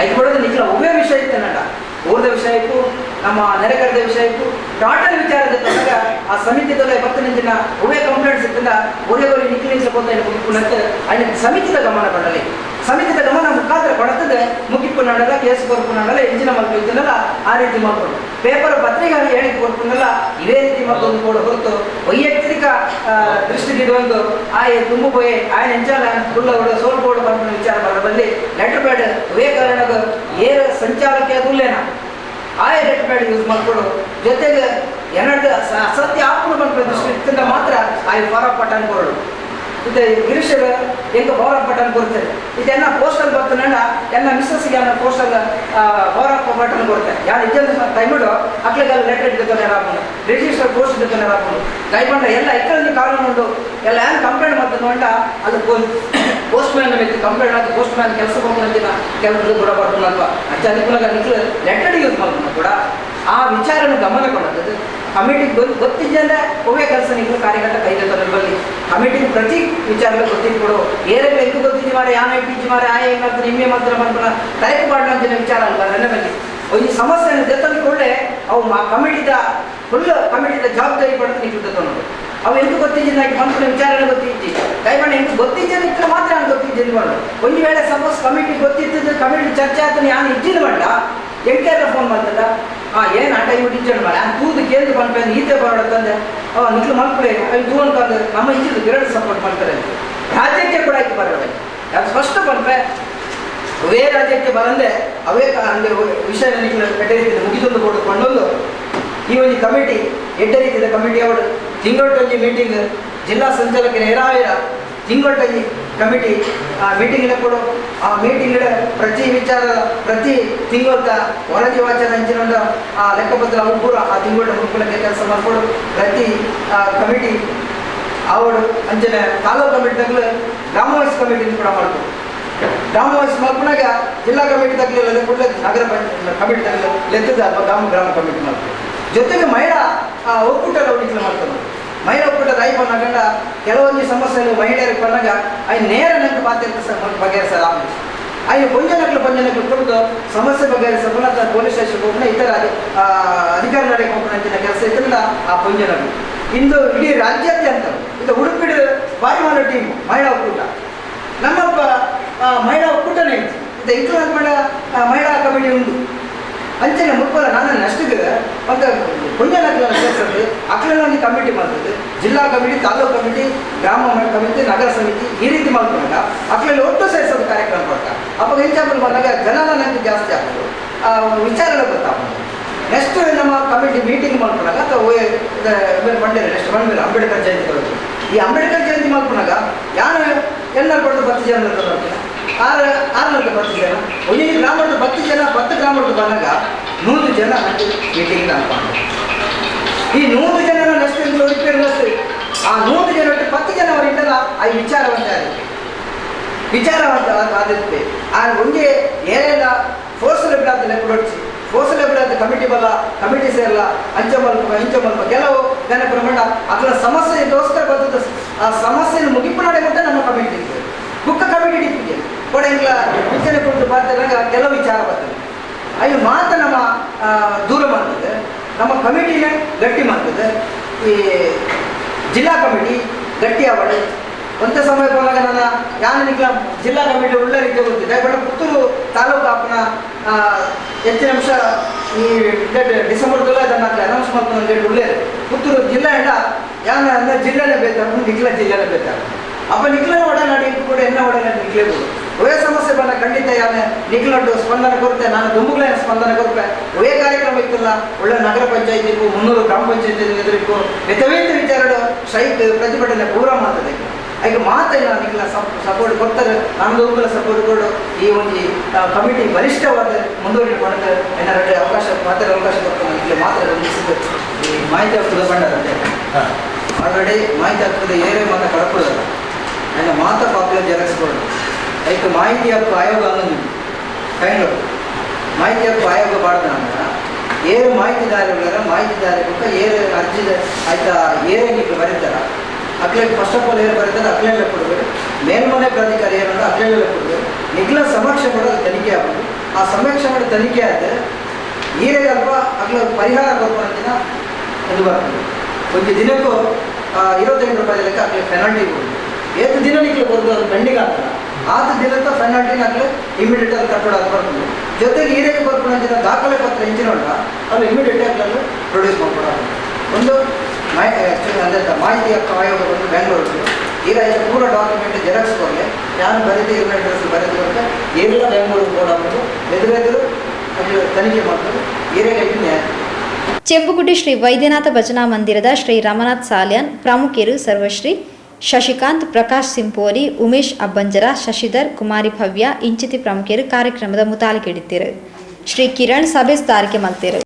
ಐದು ಕೊಡೋದು ನಿಖಲ ಒಬ್ಬೇ ವಿಷಯ ಇತ್ತು ಊರದ ವಿಷಯಕ್ಕೂ ನಮ್ಮ ನೆರೆಕರೆದ ವಿಷಯಕ್ಕೂ ಟೋಟಲ್ ವಿಚಾರದ ತೊಂದಾಗ ಆ ಸಮಿತಿದಲ್ಲೇ 10 ದಿನ ಒಬ್ಬೇ ಕಂಪ್ಲೇಂಟ್ಸ್ ಇತ್ತಿಂದ ಒರೇ ಒರೇ ನಿಖಲಿಸಬಹುದು ಅಲ್ಲಿ ಸಮಿತಿದ ಗಮನ ಕೊಡಲಿ. ಸಮಿತಿದ ಗಮನ ಮುಖಾಂತರ ಕೊಡತದೆ ಮುಗಿಪ್ಪು ನಾಡಲ್ಲ ಕೇಸ್ ಕೊರ್ಪು ನಾಡಲ್ಲ ಎಂಜಿನ ಮಲ್ಪು ಇದ್ದಲ್ಲ ಆ ರೀತಿ ಮಾಡ್ಕೊಂಡು ಪೇಪರ್ ಪತ್ರಿಕೆ ಹೇಳಿಕೆ ಕೊಡ್ಕೊಂಡಲ್ಲ ಇದೇ ರೀತಿ ಮತ್ತೊಂದು ಕೂಡ ಹೊರತು ವೈಯಕ್ತಿಕ ದೃಷ್ಟಿಗೆ ಒಂದು ಆಯ್ ತುಂಬು ಪೋಯ್ ಆಯ್ ನೆಂಚಾಲ ಕುಳ್ಳೋಡು ಸೋಲ್ಬೋಡು ಪನ್ಪಿನ ವಿಚಾರ ಬರಬಲ್ಲಿ ಲೆಟರ್ ಪ್ಯಾಡ್ ಅವೇ ಕಾರಣದ ಏರ ಸಂಚಾಲಕ್ಕೆ ಅದು ಆಯ್ letter pad use ಮಾಡಿಕೊಡು ಜೊತೆಗೆ ಏನಾದ್ರು ಅಸತ್ಯ ಆಪುಣ ಪನ್ಪಿನ ದೃಷ್ಟಿ ಮಾತ್ರ ಆಯ್ ಫಾರ ಪಟ್ಟನ್ ಕೊರಡು. ಇದು ಗಿರೀಶರು ಹೆಂಗೆ ಪವರ್ ಬಟನ್ ಕೊಡ್ತಾರೆ ಇದೆಲ್ಲ ಪೋಸ್ಟಲ್ ಬರ್ತನಂಡ ಎಲ್ಲ ಮಿಸ್ಸಸ್ಗೆ ಎಲ್ಲ postal power of button ಕೊಡ್ತಾರೆ. ಯಾರು ಇದ್ದ ಟೈಮಿಡು ಅಕ್ಲಿಗೆಲ್ಲ ಲೆಟರ್ ಇಡ್ತಾನೆ ಹಾಕೊಂಡು ರಿಜಿಸ್ಟರ್ ಪೋಸ್ಟ್ ಇಡ್ತಾನೆ ಹಾಕೊಂಡು ಕೈಬಂಡ ಎಲ್ಲ ಇಕ್ಕಲ್ಲಿ ಕಾನೂನು ಉಂಟು ಎಲ್ಲ ಏನು ಕಂಪ್ಲೇಂಟ್ ಮಾಡ್ತಾನೆ ಉಂಟ ಅಲ್ಲಿ ಪೋಸ್ಟ್ ಮ್ಯಾನ್ ಬೇಕು ಕಂಪ್ಲೇಂಟ್ ಆಗಿ ಪೋಸ್ಟ್ ಮ್ಯಾನ್ ಕೆಲಸ ಹೋಗ್ತಾನ ಕೆಲಸದ ಕೂಡ ಬರ್ತಾನಲ್ವಾ ಅಚ್ಚ ಅನುಕೂಲ ನಿಕ್ಲು ಲೆಟರ್ ಯೂಸ್ ಮಾಡ್ತಾನೆ ಕೂಡ ಆ ವಿಚಾರನ ಗಮನ ಕೊಡೋದು ಕಮಿಟಿಗೆ ಗೊತ್ತಿದ್ದಂದ್ರೆ ಒಮ್ಮೆ ಕೆಲಸ ನಿಂಗೆ ಕಾರ್ಯಕರ್ತ ಕೈಗೆ ಬರಲಿ ಕಮಿಟಿಗೆ ಪ್ರತಿ ವಿಚಾರಗಳು ಗೊತ್ತಿದ್ಕೊಡು ಏರೆಲ್ಲ ಎಂಟು ಗೊತ್ತಿದ್ದು ಮಾರೆ ಯಾನ ಇಟ್ಟಿದ್ದು ಮಾರೆ ಆಯ ಏನು ಮಾಡ್ತಾರೆ ನಿಮ್ಮೆ ಮಾತ್ರ ಮಾಡ್ತಾನೆ ತಲೆಗೆ ಪಾಡ್ಲಂತಿನ ವಿಚಾರ ಅಲ್ವಾ ನನ್ನ ಬಗ್ಗೆ ಈ ಸಮಸ್ಯೆಯನ್ನು ಜೊತೆಲಿ ಅವು ಕಮಿಟಿದ ಫುಲ್ ಕಮಿಟಿದ ಜವಾಬ್ದಾರಿ ಪಡೆದು ನಿಂತಿದ್ದ ಅನ್ನೋದು ಅವು ಎಂಟು ಗೊತ್ತಿದ್ದ ಮನುಷ್ಯನ ವಿಚಾರನೆ ಗೊತ್ತಿದ್ದಿ ದಯಮಾಡಿ ಎಂಟು ಗೊತ್ತಿದ್ದ ಮಾತ್ರ ನಾನು ಗೊತ್ತಿದ್ದೀನಿ ಮಾಡು. ಒಂದು ವೇಳೆ ಸಪೋಸ್ ಕಮಿಟಿ ಗೊತ್ತಿತ್ತು ಕಮಿಟಿ ಚರ್ಚೆ ಆತನ ಯಾನು ಇದ್ದಿದ್ದು ಮಂಡ ಎಂಟೆಲ್ಲ ಫೋನ್ ಮಾಡ್ತದ ಏನು ಆಟ ಇವು ಟೀಚರ್ ಮಾಡಿ ಆ ತೂದು ಕೇಂದ್ರ ಬಂದ್ಪೆ ಈತೆ ಬರೋಡತ್ತಂದೆ ನಿಖಲು ಮಲ್ಪಲೆ ಅಲ್ಲಿ ತೂ ಅಂತಂದ್ರೆ ನಮ್ಮ ಇದ್ದಿದ್ದು ಎರಡು ಸಪೋರ್ಟ್ ಮಾಡ್ತಾರೆ ರಾಜ್ಯಕ್ಕೆ ಕೂಡ ಆಯ್ತು ಬರೋದು ಅದು ಸ್ಪಷ್ಟ ಬಂದ್ರೆ ಅವೇ ರಾಜ್ಯಕ್ಕೆ ಬರಂದೆ ಅವೇ ಅಂದರೆ ವಿಷಯ ನಿಖಲು ಎಡ್ಡ ರೀತಿಯ ಮುಗಿದೊಂದು ಕೊಟ್ಟುಕೊಂಡೊಂದು ಈ ಒಂದು ಕಮಿಟಿ ಎಡ್ಡ ರೀತಿಯ ಕಮಿಟಿ ಅವರು ತಿಂಗಳೊಂದು ಮೀಟಿಂಗ್ ಜಿಲ್ಲಾ ಸಂಚಾಲಕರ ಏರಾಯಿರ ತಿಂಗಳೊಂದು ಕಮಿಟಿ ಆ ಮೀಟಿಂಗ್ ಕೊಡು ಆ ಮೀಟಿಂಗ್ ಪ್ರತಿ ವಿಚಾರ ಪ್ರತಿ ತಿಂಗಳ ವರದಿ ವಾಚನ ಅಂಚಿನ ಆ ಲೆಕ್ಕಪತ್ರ ಅವು ಪೂರ ಆ ತಿಂಗಳ ಮುಕ್ಕಳಕ್ಕೆ ಕೆಲಸ ಮಾಡಿಕೊಡು ಪ್ರತಿ ಕಮಿಟಿ ಅವರು ಅಂಚನೆ ತಾಲೂಕು ಕಮಿಟಿ ತಗ್ಲು ಗ್ರಾಮ ವೈಸ್ ಕಮಿಟಿ ಕೂಡ ಮಾಡ್ಕೊಡು. ಗ್ರಾಮ ವೈಸ್ ಮಾಡ್ಕೊಂಡಾಗ ಜಿಲ್ಲಾ ಕಮಿಟಿ ತಗ್ಲಿಲ್ಲ ಕೂಡಲೇ ನಗರ ಪಂಚಾಯತ್ ಕಮಿಟಿ ತಗ್ಲು ಲೆತ್ತದ ಅಥವಾ ಗ್ರಾಮ ಗ್ರಾಮ ಕಮಿಟಿ ಮಾಡ್ತಾರೆ. ಜೊತೆಗೆ ಮಹಿಳಾ ಒಕ್ಕೂಟ ನಿಖಲು ಮಾಡ್ತಾರೆ. ಮಹಿಳಾ ಒಕ್ಕೂಟ ರಾಯಿ ಬಂದಾಗ ಕೆಲವೊಂದು ಸಮಸ್ಯೆಗಳು ಮಹಿಳೆಯರಿಗೆ ಬಂದಾಗ ಅಯ್ಯ ನೇರ ನಂಗೆ ಪಾತ್ರ ಬಗೆಹರಿಸಲ್ಲ ಅಯ್ಯ ಪಂಜನಕ್ಲು ಪಂಜನಕ್ಲು ಕೊಟ್ಟು ಸಮಸ್ಯೆ ಬಗೆಹರಿಸಬಲ್ಲ ಪೊಲೀಸ್ ಸ್ಟೇಷನ್ ಹೋಗೋಣ ಇತರ ಅಧಿಕಾರಿ ನಡೆಗೆ ಹೋಗೋಣ ಅಂತಿನ ಕೆಲಸ ಇದ್ರಿಂದ ಆ ಪಂಜನಗಳು ಇಂದು ಇಡೀ ರಾಜ್ಯಾದ್ಯಂತ ಇದು ಉಡುಪಿಡು ಬಾರಿ ಮಾಡೋ ಟೀಮ್ ಮಹಿಳಾ ಒಕ್ಕೂಟ ನಮ್ಮಪ್ಪ ಮಹಿಳಾ ಒಕ್ಕೂಟನೇ ಇತ್ತು ಇದು ಇಂಕ್ಲು ಮಹಿಳಾ ಕಮಿಟಿ ಉಂಟು ಅಂಚನೆ ಮುಪ್ಪಲ ನಾನು ಅಷ್ಟಿಗೆ ಒಂದು ಪುಣ್ಯನಕ್ಲ ಸೇರಿಸೋದು ಅಕ್ಲೆಲ್ಲ ಒಂದು ಕಮಿಟಿ ಮಾಡ್ತದೆ ಜಿಲ್ಲಾ ಕಮಿಟಿ ತಾಲೂಕು ಕಮಿಟಿ ಗ್ರಾಮ ಕಮಿಟಿ ನಗರ ಸಮಿತಿ ಈ ರೀತಿ ಮಾಡ್ಕೊಂಡಾಗ ಅಕ್ಲೆಲ್ಲ ಒಟ್ಟು ಸೇರಿಸೋದು ಕಾರ್ಯಕ್ರಮ ಕೊಡ್ತಾ ಅವಾಗ ಎಕ್ಸಾಂಪಲ್ ಬಂದಾಗ ಜನನ ನಂಗೆ ಜಾಸ್ತಿ ಆಗ್ತದೆ ಆ ವಿಚಾರಗಳು ಗೊತ್ತಾಗ್ತದೆ. ನೆಕ್ಸ್ಟ್ ನಮ್ಮ ಕಮಿಟಿ ಮೀಟಿಂಗ್ ಮಾಡ್ಕೊಂಡಾಗ ಅಥವಾ ಬಂದಿಲ್ಲ ನೆಕ್ಸ್ಟ್ ಬಂದಿಲ್ಲ ಅಂಬೇಡ್ಕರ್ ಜಯಂತಿ ಬರುತ್ತೆ. ಈ ಅಂಬೇಡ್ಕರ್ ಜಯಂತಿ ಮಾಡ್ಕೊಂಡಾಗ ಯಾರು ಎಲ್ಲರೂ ಕೊಡೋದು 10 ಜನ ಬರ್ತಾರೆ ಆರು ಆರುನೂರು 10 ಜನ ಒಂದೊಂದು ಗ್ರಾಮದ 10 ಜನ 10 ಗ್ರಾಮದ ಬಂದಾಗ 100 ಜನ ಮೀಟಿಂಗ್ ಅನ್ಕೊಂಡು ಈ 100 ಜನ ನೆಕ್ಸ್ಟ್ ರಿಪೇರ್ ಆ 100 ಜನ ಬಿಟ್ಟು 10 ಜನ ಅವರಿಂದಲ್ಲ ಆ ವಿಚಾರವಂತ ವಿಚಾರವಂತ ಆದಿರುತ್ತೆ. ಆ ಒಂದೇ ಏನೆಲ್ಲ ಫೋರ್ಸಲ್ ಬಿಡಾದ ಕೊಡೋಡ್ಸಿ ಫೋರ್ಸಲ್ ಬಿಡಾದ ಕಮಿಟಿ ಬಲ್ಲ ಕಮಿಟಿ ಸೇರಲ್ಲ ಅಂಚ ಮಲ್ಪ ಇಂಚ ಮಲ್ಪ ಕೆಲವು ಜನ ಪ್ರಮಾಣ ಅದರ ಸಮಸ್ಯೆಗೋಸ್ಕರ ಬಂದದ್ದು ಆ ಸಮಸ್ಯೆಯನ್ನು ಮುಗಿಪು ನಡೆಯುವಂತೆ ನಮ್ಮ ಕಮಿಟಿ ಇರ್ತದೆ ಬುಕ್ಕ ಕಮಿಟಿ ಇಟ್ಟಿದೆ ಕೊಡಂಗಿಲ್ಲ ವಿಚಾರ ಕೊಟ್ಟು ಬರ್ತಾರೆ ಕೆಲವು ವಿಚಾರ ಬರ್ತದೆ ಅಯ್ಯೋ ಮಾತ್ರ ನಮ್ಮ ದೂರ ಮಾಡ್ತದೆ ನಮ್ಮ ಕಮಿಟಿನೇ ಗಟ್ಟಿ ಮಾಡ್ತದೆ. ಈ ಜಿಲ್ಲಾ ಕಮಿಟಿ ಗಟ್ಟಿ ಅವಳು ಒಂದೇ ಸಮಯ ಬಂದಾಗ ನನ್ನ ಯಾನು ನಿಖಲ ಜಿಲ್ಲಾ ಕಮಿಟಿ ಒಳ್ಳೆ ರೀತಿ ಗೊತ್ತಿದೆ ಬಟ್ ಪುತ್ತೂರು ತಾಲೂಕು ಅಪ್ಪನ ಹೆಚ್ಚಿನ ಅಂಶ ಈ ಡೇಟ್ ಡಿಸೆಂಬರ್ದಲ್ಲೇ ಅದನ್ನು ಅನೌನ್ಸ್ ಮಾಡ್ಕೊಂಡು ಡೇಟ್ ಒಳ್ಳೆಯದು ಪುತ್ತೂರು ಜಿಲ್ಲೆ ಅಲ್ಲ ಯಾನ ಅಂದರೆ ಜಿಲ್ಲೆನೇ ಬೇಕಾ ನಿಖಲ ಜಿಲ್ಲೆನೇ ಬೇಕಾ ಅಪ್ಪ ನಿಖಲನ ಒಡನಾಡಿ ಕೂಡ ಎನ್ನ ಒಡನಾಡಿ ನಿಖಲೇಬೋದು. ಒಳ್ಳೆ ಸಮಸ್ಯೆ ಬಂದ ಖಂಡಿತ ಯಾನೆ ನಿಖಿಲೊಡ್ಡು ಸ್ಪಂದನೆ ಕೊರತೆ, ನಾನು ದುಂಬುಗಳೇನು ಸ್ಪಂದನೆ ಕೊರತೆ. ಒಳ್ಳೆ ಕಾರ್ಯಕ್ರಮ ಇತ್ತಲ್ಲ, ಒಳ್ಳೆ ನಗರ ಪಂಚಾಯತಿಗೂ 300 ಗ್ರಾಮ ಪಂಚಾಯತಿ ಎದುರಿಗೂ ವ್ಯತವೇತ ವಿಚಾರಡು ಸ್ಟ್ರೈಕ್ ಪ್ರತಿಭಟನೆ ಪೂರ ಮಾಡ್ತದೆ. ಅದಕ್ಕೆ ಮಾತೇನ ನಿಖಿಲ ಸಪೋರ್ಟ್ ಕೊಡ್ತಾರೆ, ನಾನು ದುಂಬುಗಳ ಸಪೋರ್ಟ್ ಕೊಡು. ಈ ಒಂದು ಕಮಿಟಿ ಬಲಿಷ್ಠವಾದ ಮುಂದುವರಿಕೆ ಕೊಡುತ್ತೆ. ಏನಾರ ಅವಕಾಶ ಮಾತ್ರ ಅವಕಾಶ ಕೊಡ್ತಾರೆ ನಿಖಿಲ ಮಾತ್ರ ಗಮನಿಸಿದ್ದು. ಈ ಮಾಹಿತಿ ಹಕ್ಕುದ ಬಂಡದಂತೆ ಆಲ್ರೆಡಿ ಮಾಹಿತಿ ಹಕ್ಕುದ ಏರೇ ಮಾತ ಕಳಕೊಳ್ಳೋದಲ್ಲ, ನನ್ನ ಮಾತ ಪಾಪ್ಯುಲರ್ ಜೆರಾಕ್ಸ್ ಕೊಡೋದು. ಅದಕ್ಕೆ ಮಾಹಿತಿ ಹಕ್ಕು ಆಯೋಗ ಅನ್ನೋದು ಬೆಂಗಳೂರು ಮಾಹಿತಿ ಹಕ್ಕು ಆಯೋಗ ಬಾಡ್ದ ನಂತರ ಏರು ಮಾಹಿತಿದಾರಗಳ ಮಾಹಿತಿದಾರ ಬುಕ್ಕ ಏರು ಅರ್ಜಿ ಆಯ್ತಾ, ಏರೇ ನೀವು ಬರೀತಾರ ಅಕ್ಲೇಗೆ first of all ಏರು ಬರೀತಾರೆ ಅಕ್ಲೇಲೆ ಕೊಡಬೇಕು. ಮೇಲ್ಮನೆ ಪ್ರಾಧಿಕಾರ ಏನಂದ್ರೆ ಅಕ್ಲೇಲೆ ಕೊಡಬೇಕು. ನಿಖಿಲ ಸಮೀಕ್ಷೆ ಮಾಡೋದು ತನಿಖೆ ಆಗ್ಬೋದು. ಆ ಸಮೀಕ್ಷೆ ಮಾಡಿ ತನಿಖೆ ಆದರೆ ಈರೆಗೆ ಅಲ್ಪ ಅಗ್ಲ ಪರಿಹಾರ ಕೊಡ್ಕೊಂತಿನ ಇದು ಬರ್ತದೆ. ಒಂದು ದಿನಕ್ಕೂ 25 ರೂಪಾಯಿ ಲೆಕ್ಕ ಅಗ್ಲಿ ಪೆನಾಲ್ಟಿ ಕೊಡೋದು. ಏತು ದಿನ ನಿಖಿಲ ಕೊಡೋದು ಅದು ಪೆಂಡಿಂಗ್ ಆಗ್ತದೆ. ಆತ ದಿನಕ್ಕೆ ಪೆನಾಲ್ಟಿನ ಆಗಲಿ ಇಮಿಡಿಯೇಟ್ ಆಗಿ ಕಟ್ಟೋದು ಬರ್ತದೆ. ಜೊತೆಗೆ ಈರೆಗೆ ಬರ್ಕೊಂಡಂತಿನ ದಾಖಲೆ ಪತ್ರ ಇಂಜಿನ ಅಲ್ಲಿ ಇಮಿಡಿಯೇಟ್ ಆಗಿ ಅಲ್ಲಿ ಪ್ರೊಡ್ಯೂಸ್ ಮಾಡ್ಕೊಡೋದು. ಒಂದು ಅಂದರೆ ಮಾಹಿತಿ ಹಕ್ಕು ಆಯೋಗ ಬಂದು ಬೆಂಗಳೂರು ಈಗ ಇದು ಪೂರ ಡಾಕ್ಯುಮೆಂಟ್ ಜೆರಾಕ್ಸ್ ಕೊಡಲಿ, ನಾನು ಬರೆದು ಇರೋ ಅಡ್ರೆಸ್ ಬರೆದು ಕೊಟ್ಟೆ ಎಲ್ಲ ಬೆಂಗಳೂರು ಬೋರ್ಡ್ ಎದುರೆದುರು ಅಲ್ಲಿ ತನಿಖೆ ಮಾಡ್ತಾರೆ. ಈರೆಗೆ ನ್ಯಾಯ. ಚೆಂಬುಗುಡ್ಡಿ ಶ್ರೀ ವೈದ್ಯನಾಥ ಭಜನಾ ಮಂದಿರದ ಶ್ರೀ ರಮನಾಥ್ ಸಾಲ್ಯಾನ್, ಪ್ರಮುಖರು ಸರ್ವಶ್ರೀ ಶಶಿಕಾಂತ್, ಪ್ರಕಾಶ್ ಸಿಂಪೋರಿ, ಉಮೇಶ್ ಅಬ್ಬಂಜರ, ಶಶಿಧರ್, ಕುಮಾರಿ ಭವ್ಯ ಇಂಚಿತಿ ಪ್ರಮುಖರು ಕಾರ್ಯಕ್ರಮದ ಮುತಾಲಿಕೆಡಿತ್ತಿರು. ಶ್ರೀ ಕಿರಣ್ ಸಭೆ ತಾರಿಕೆ ಮಲ್ತಿರು.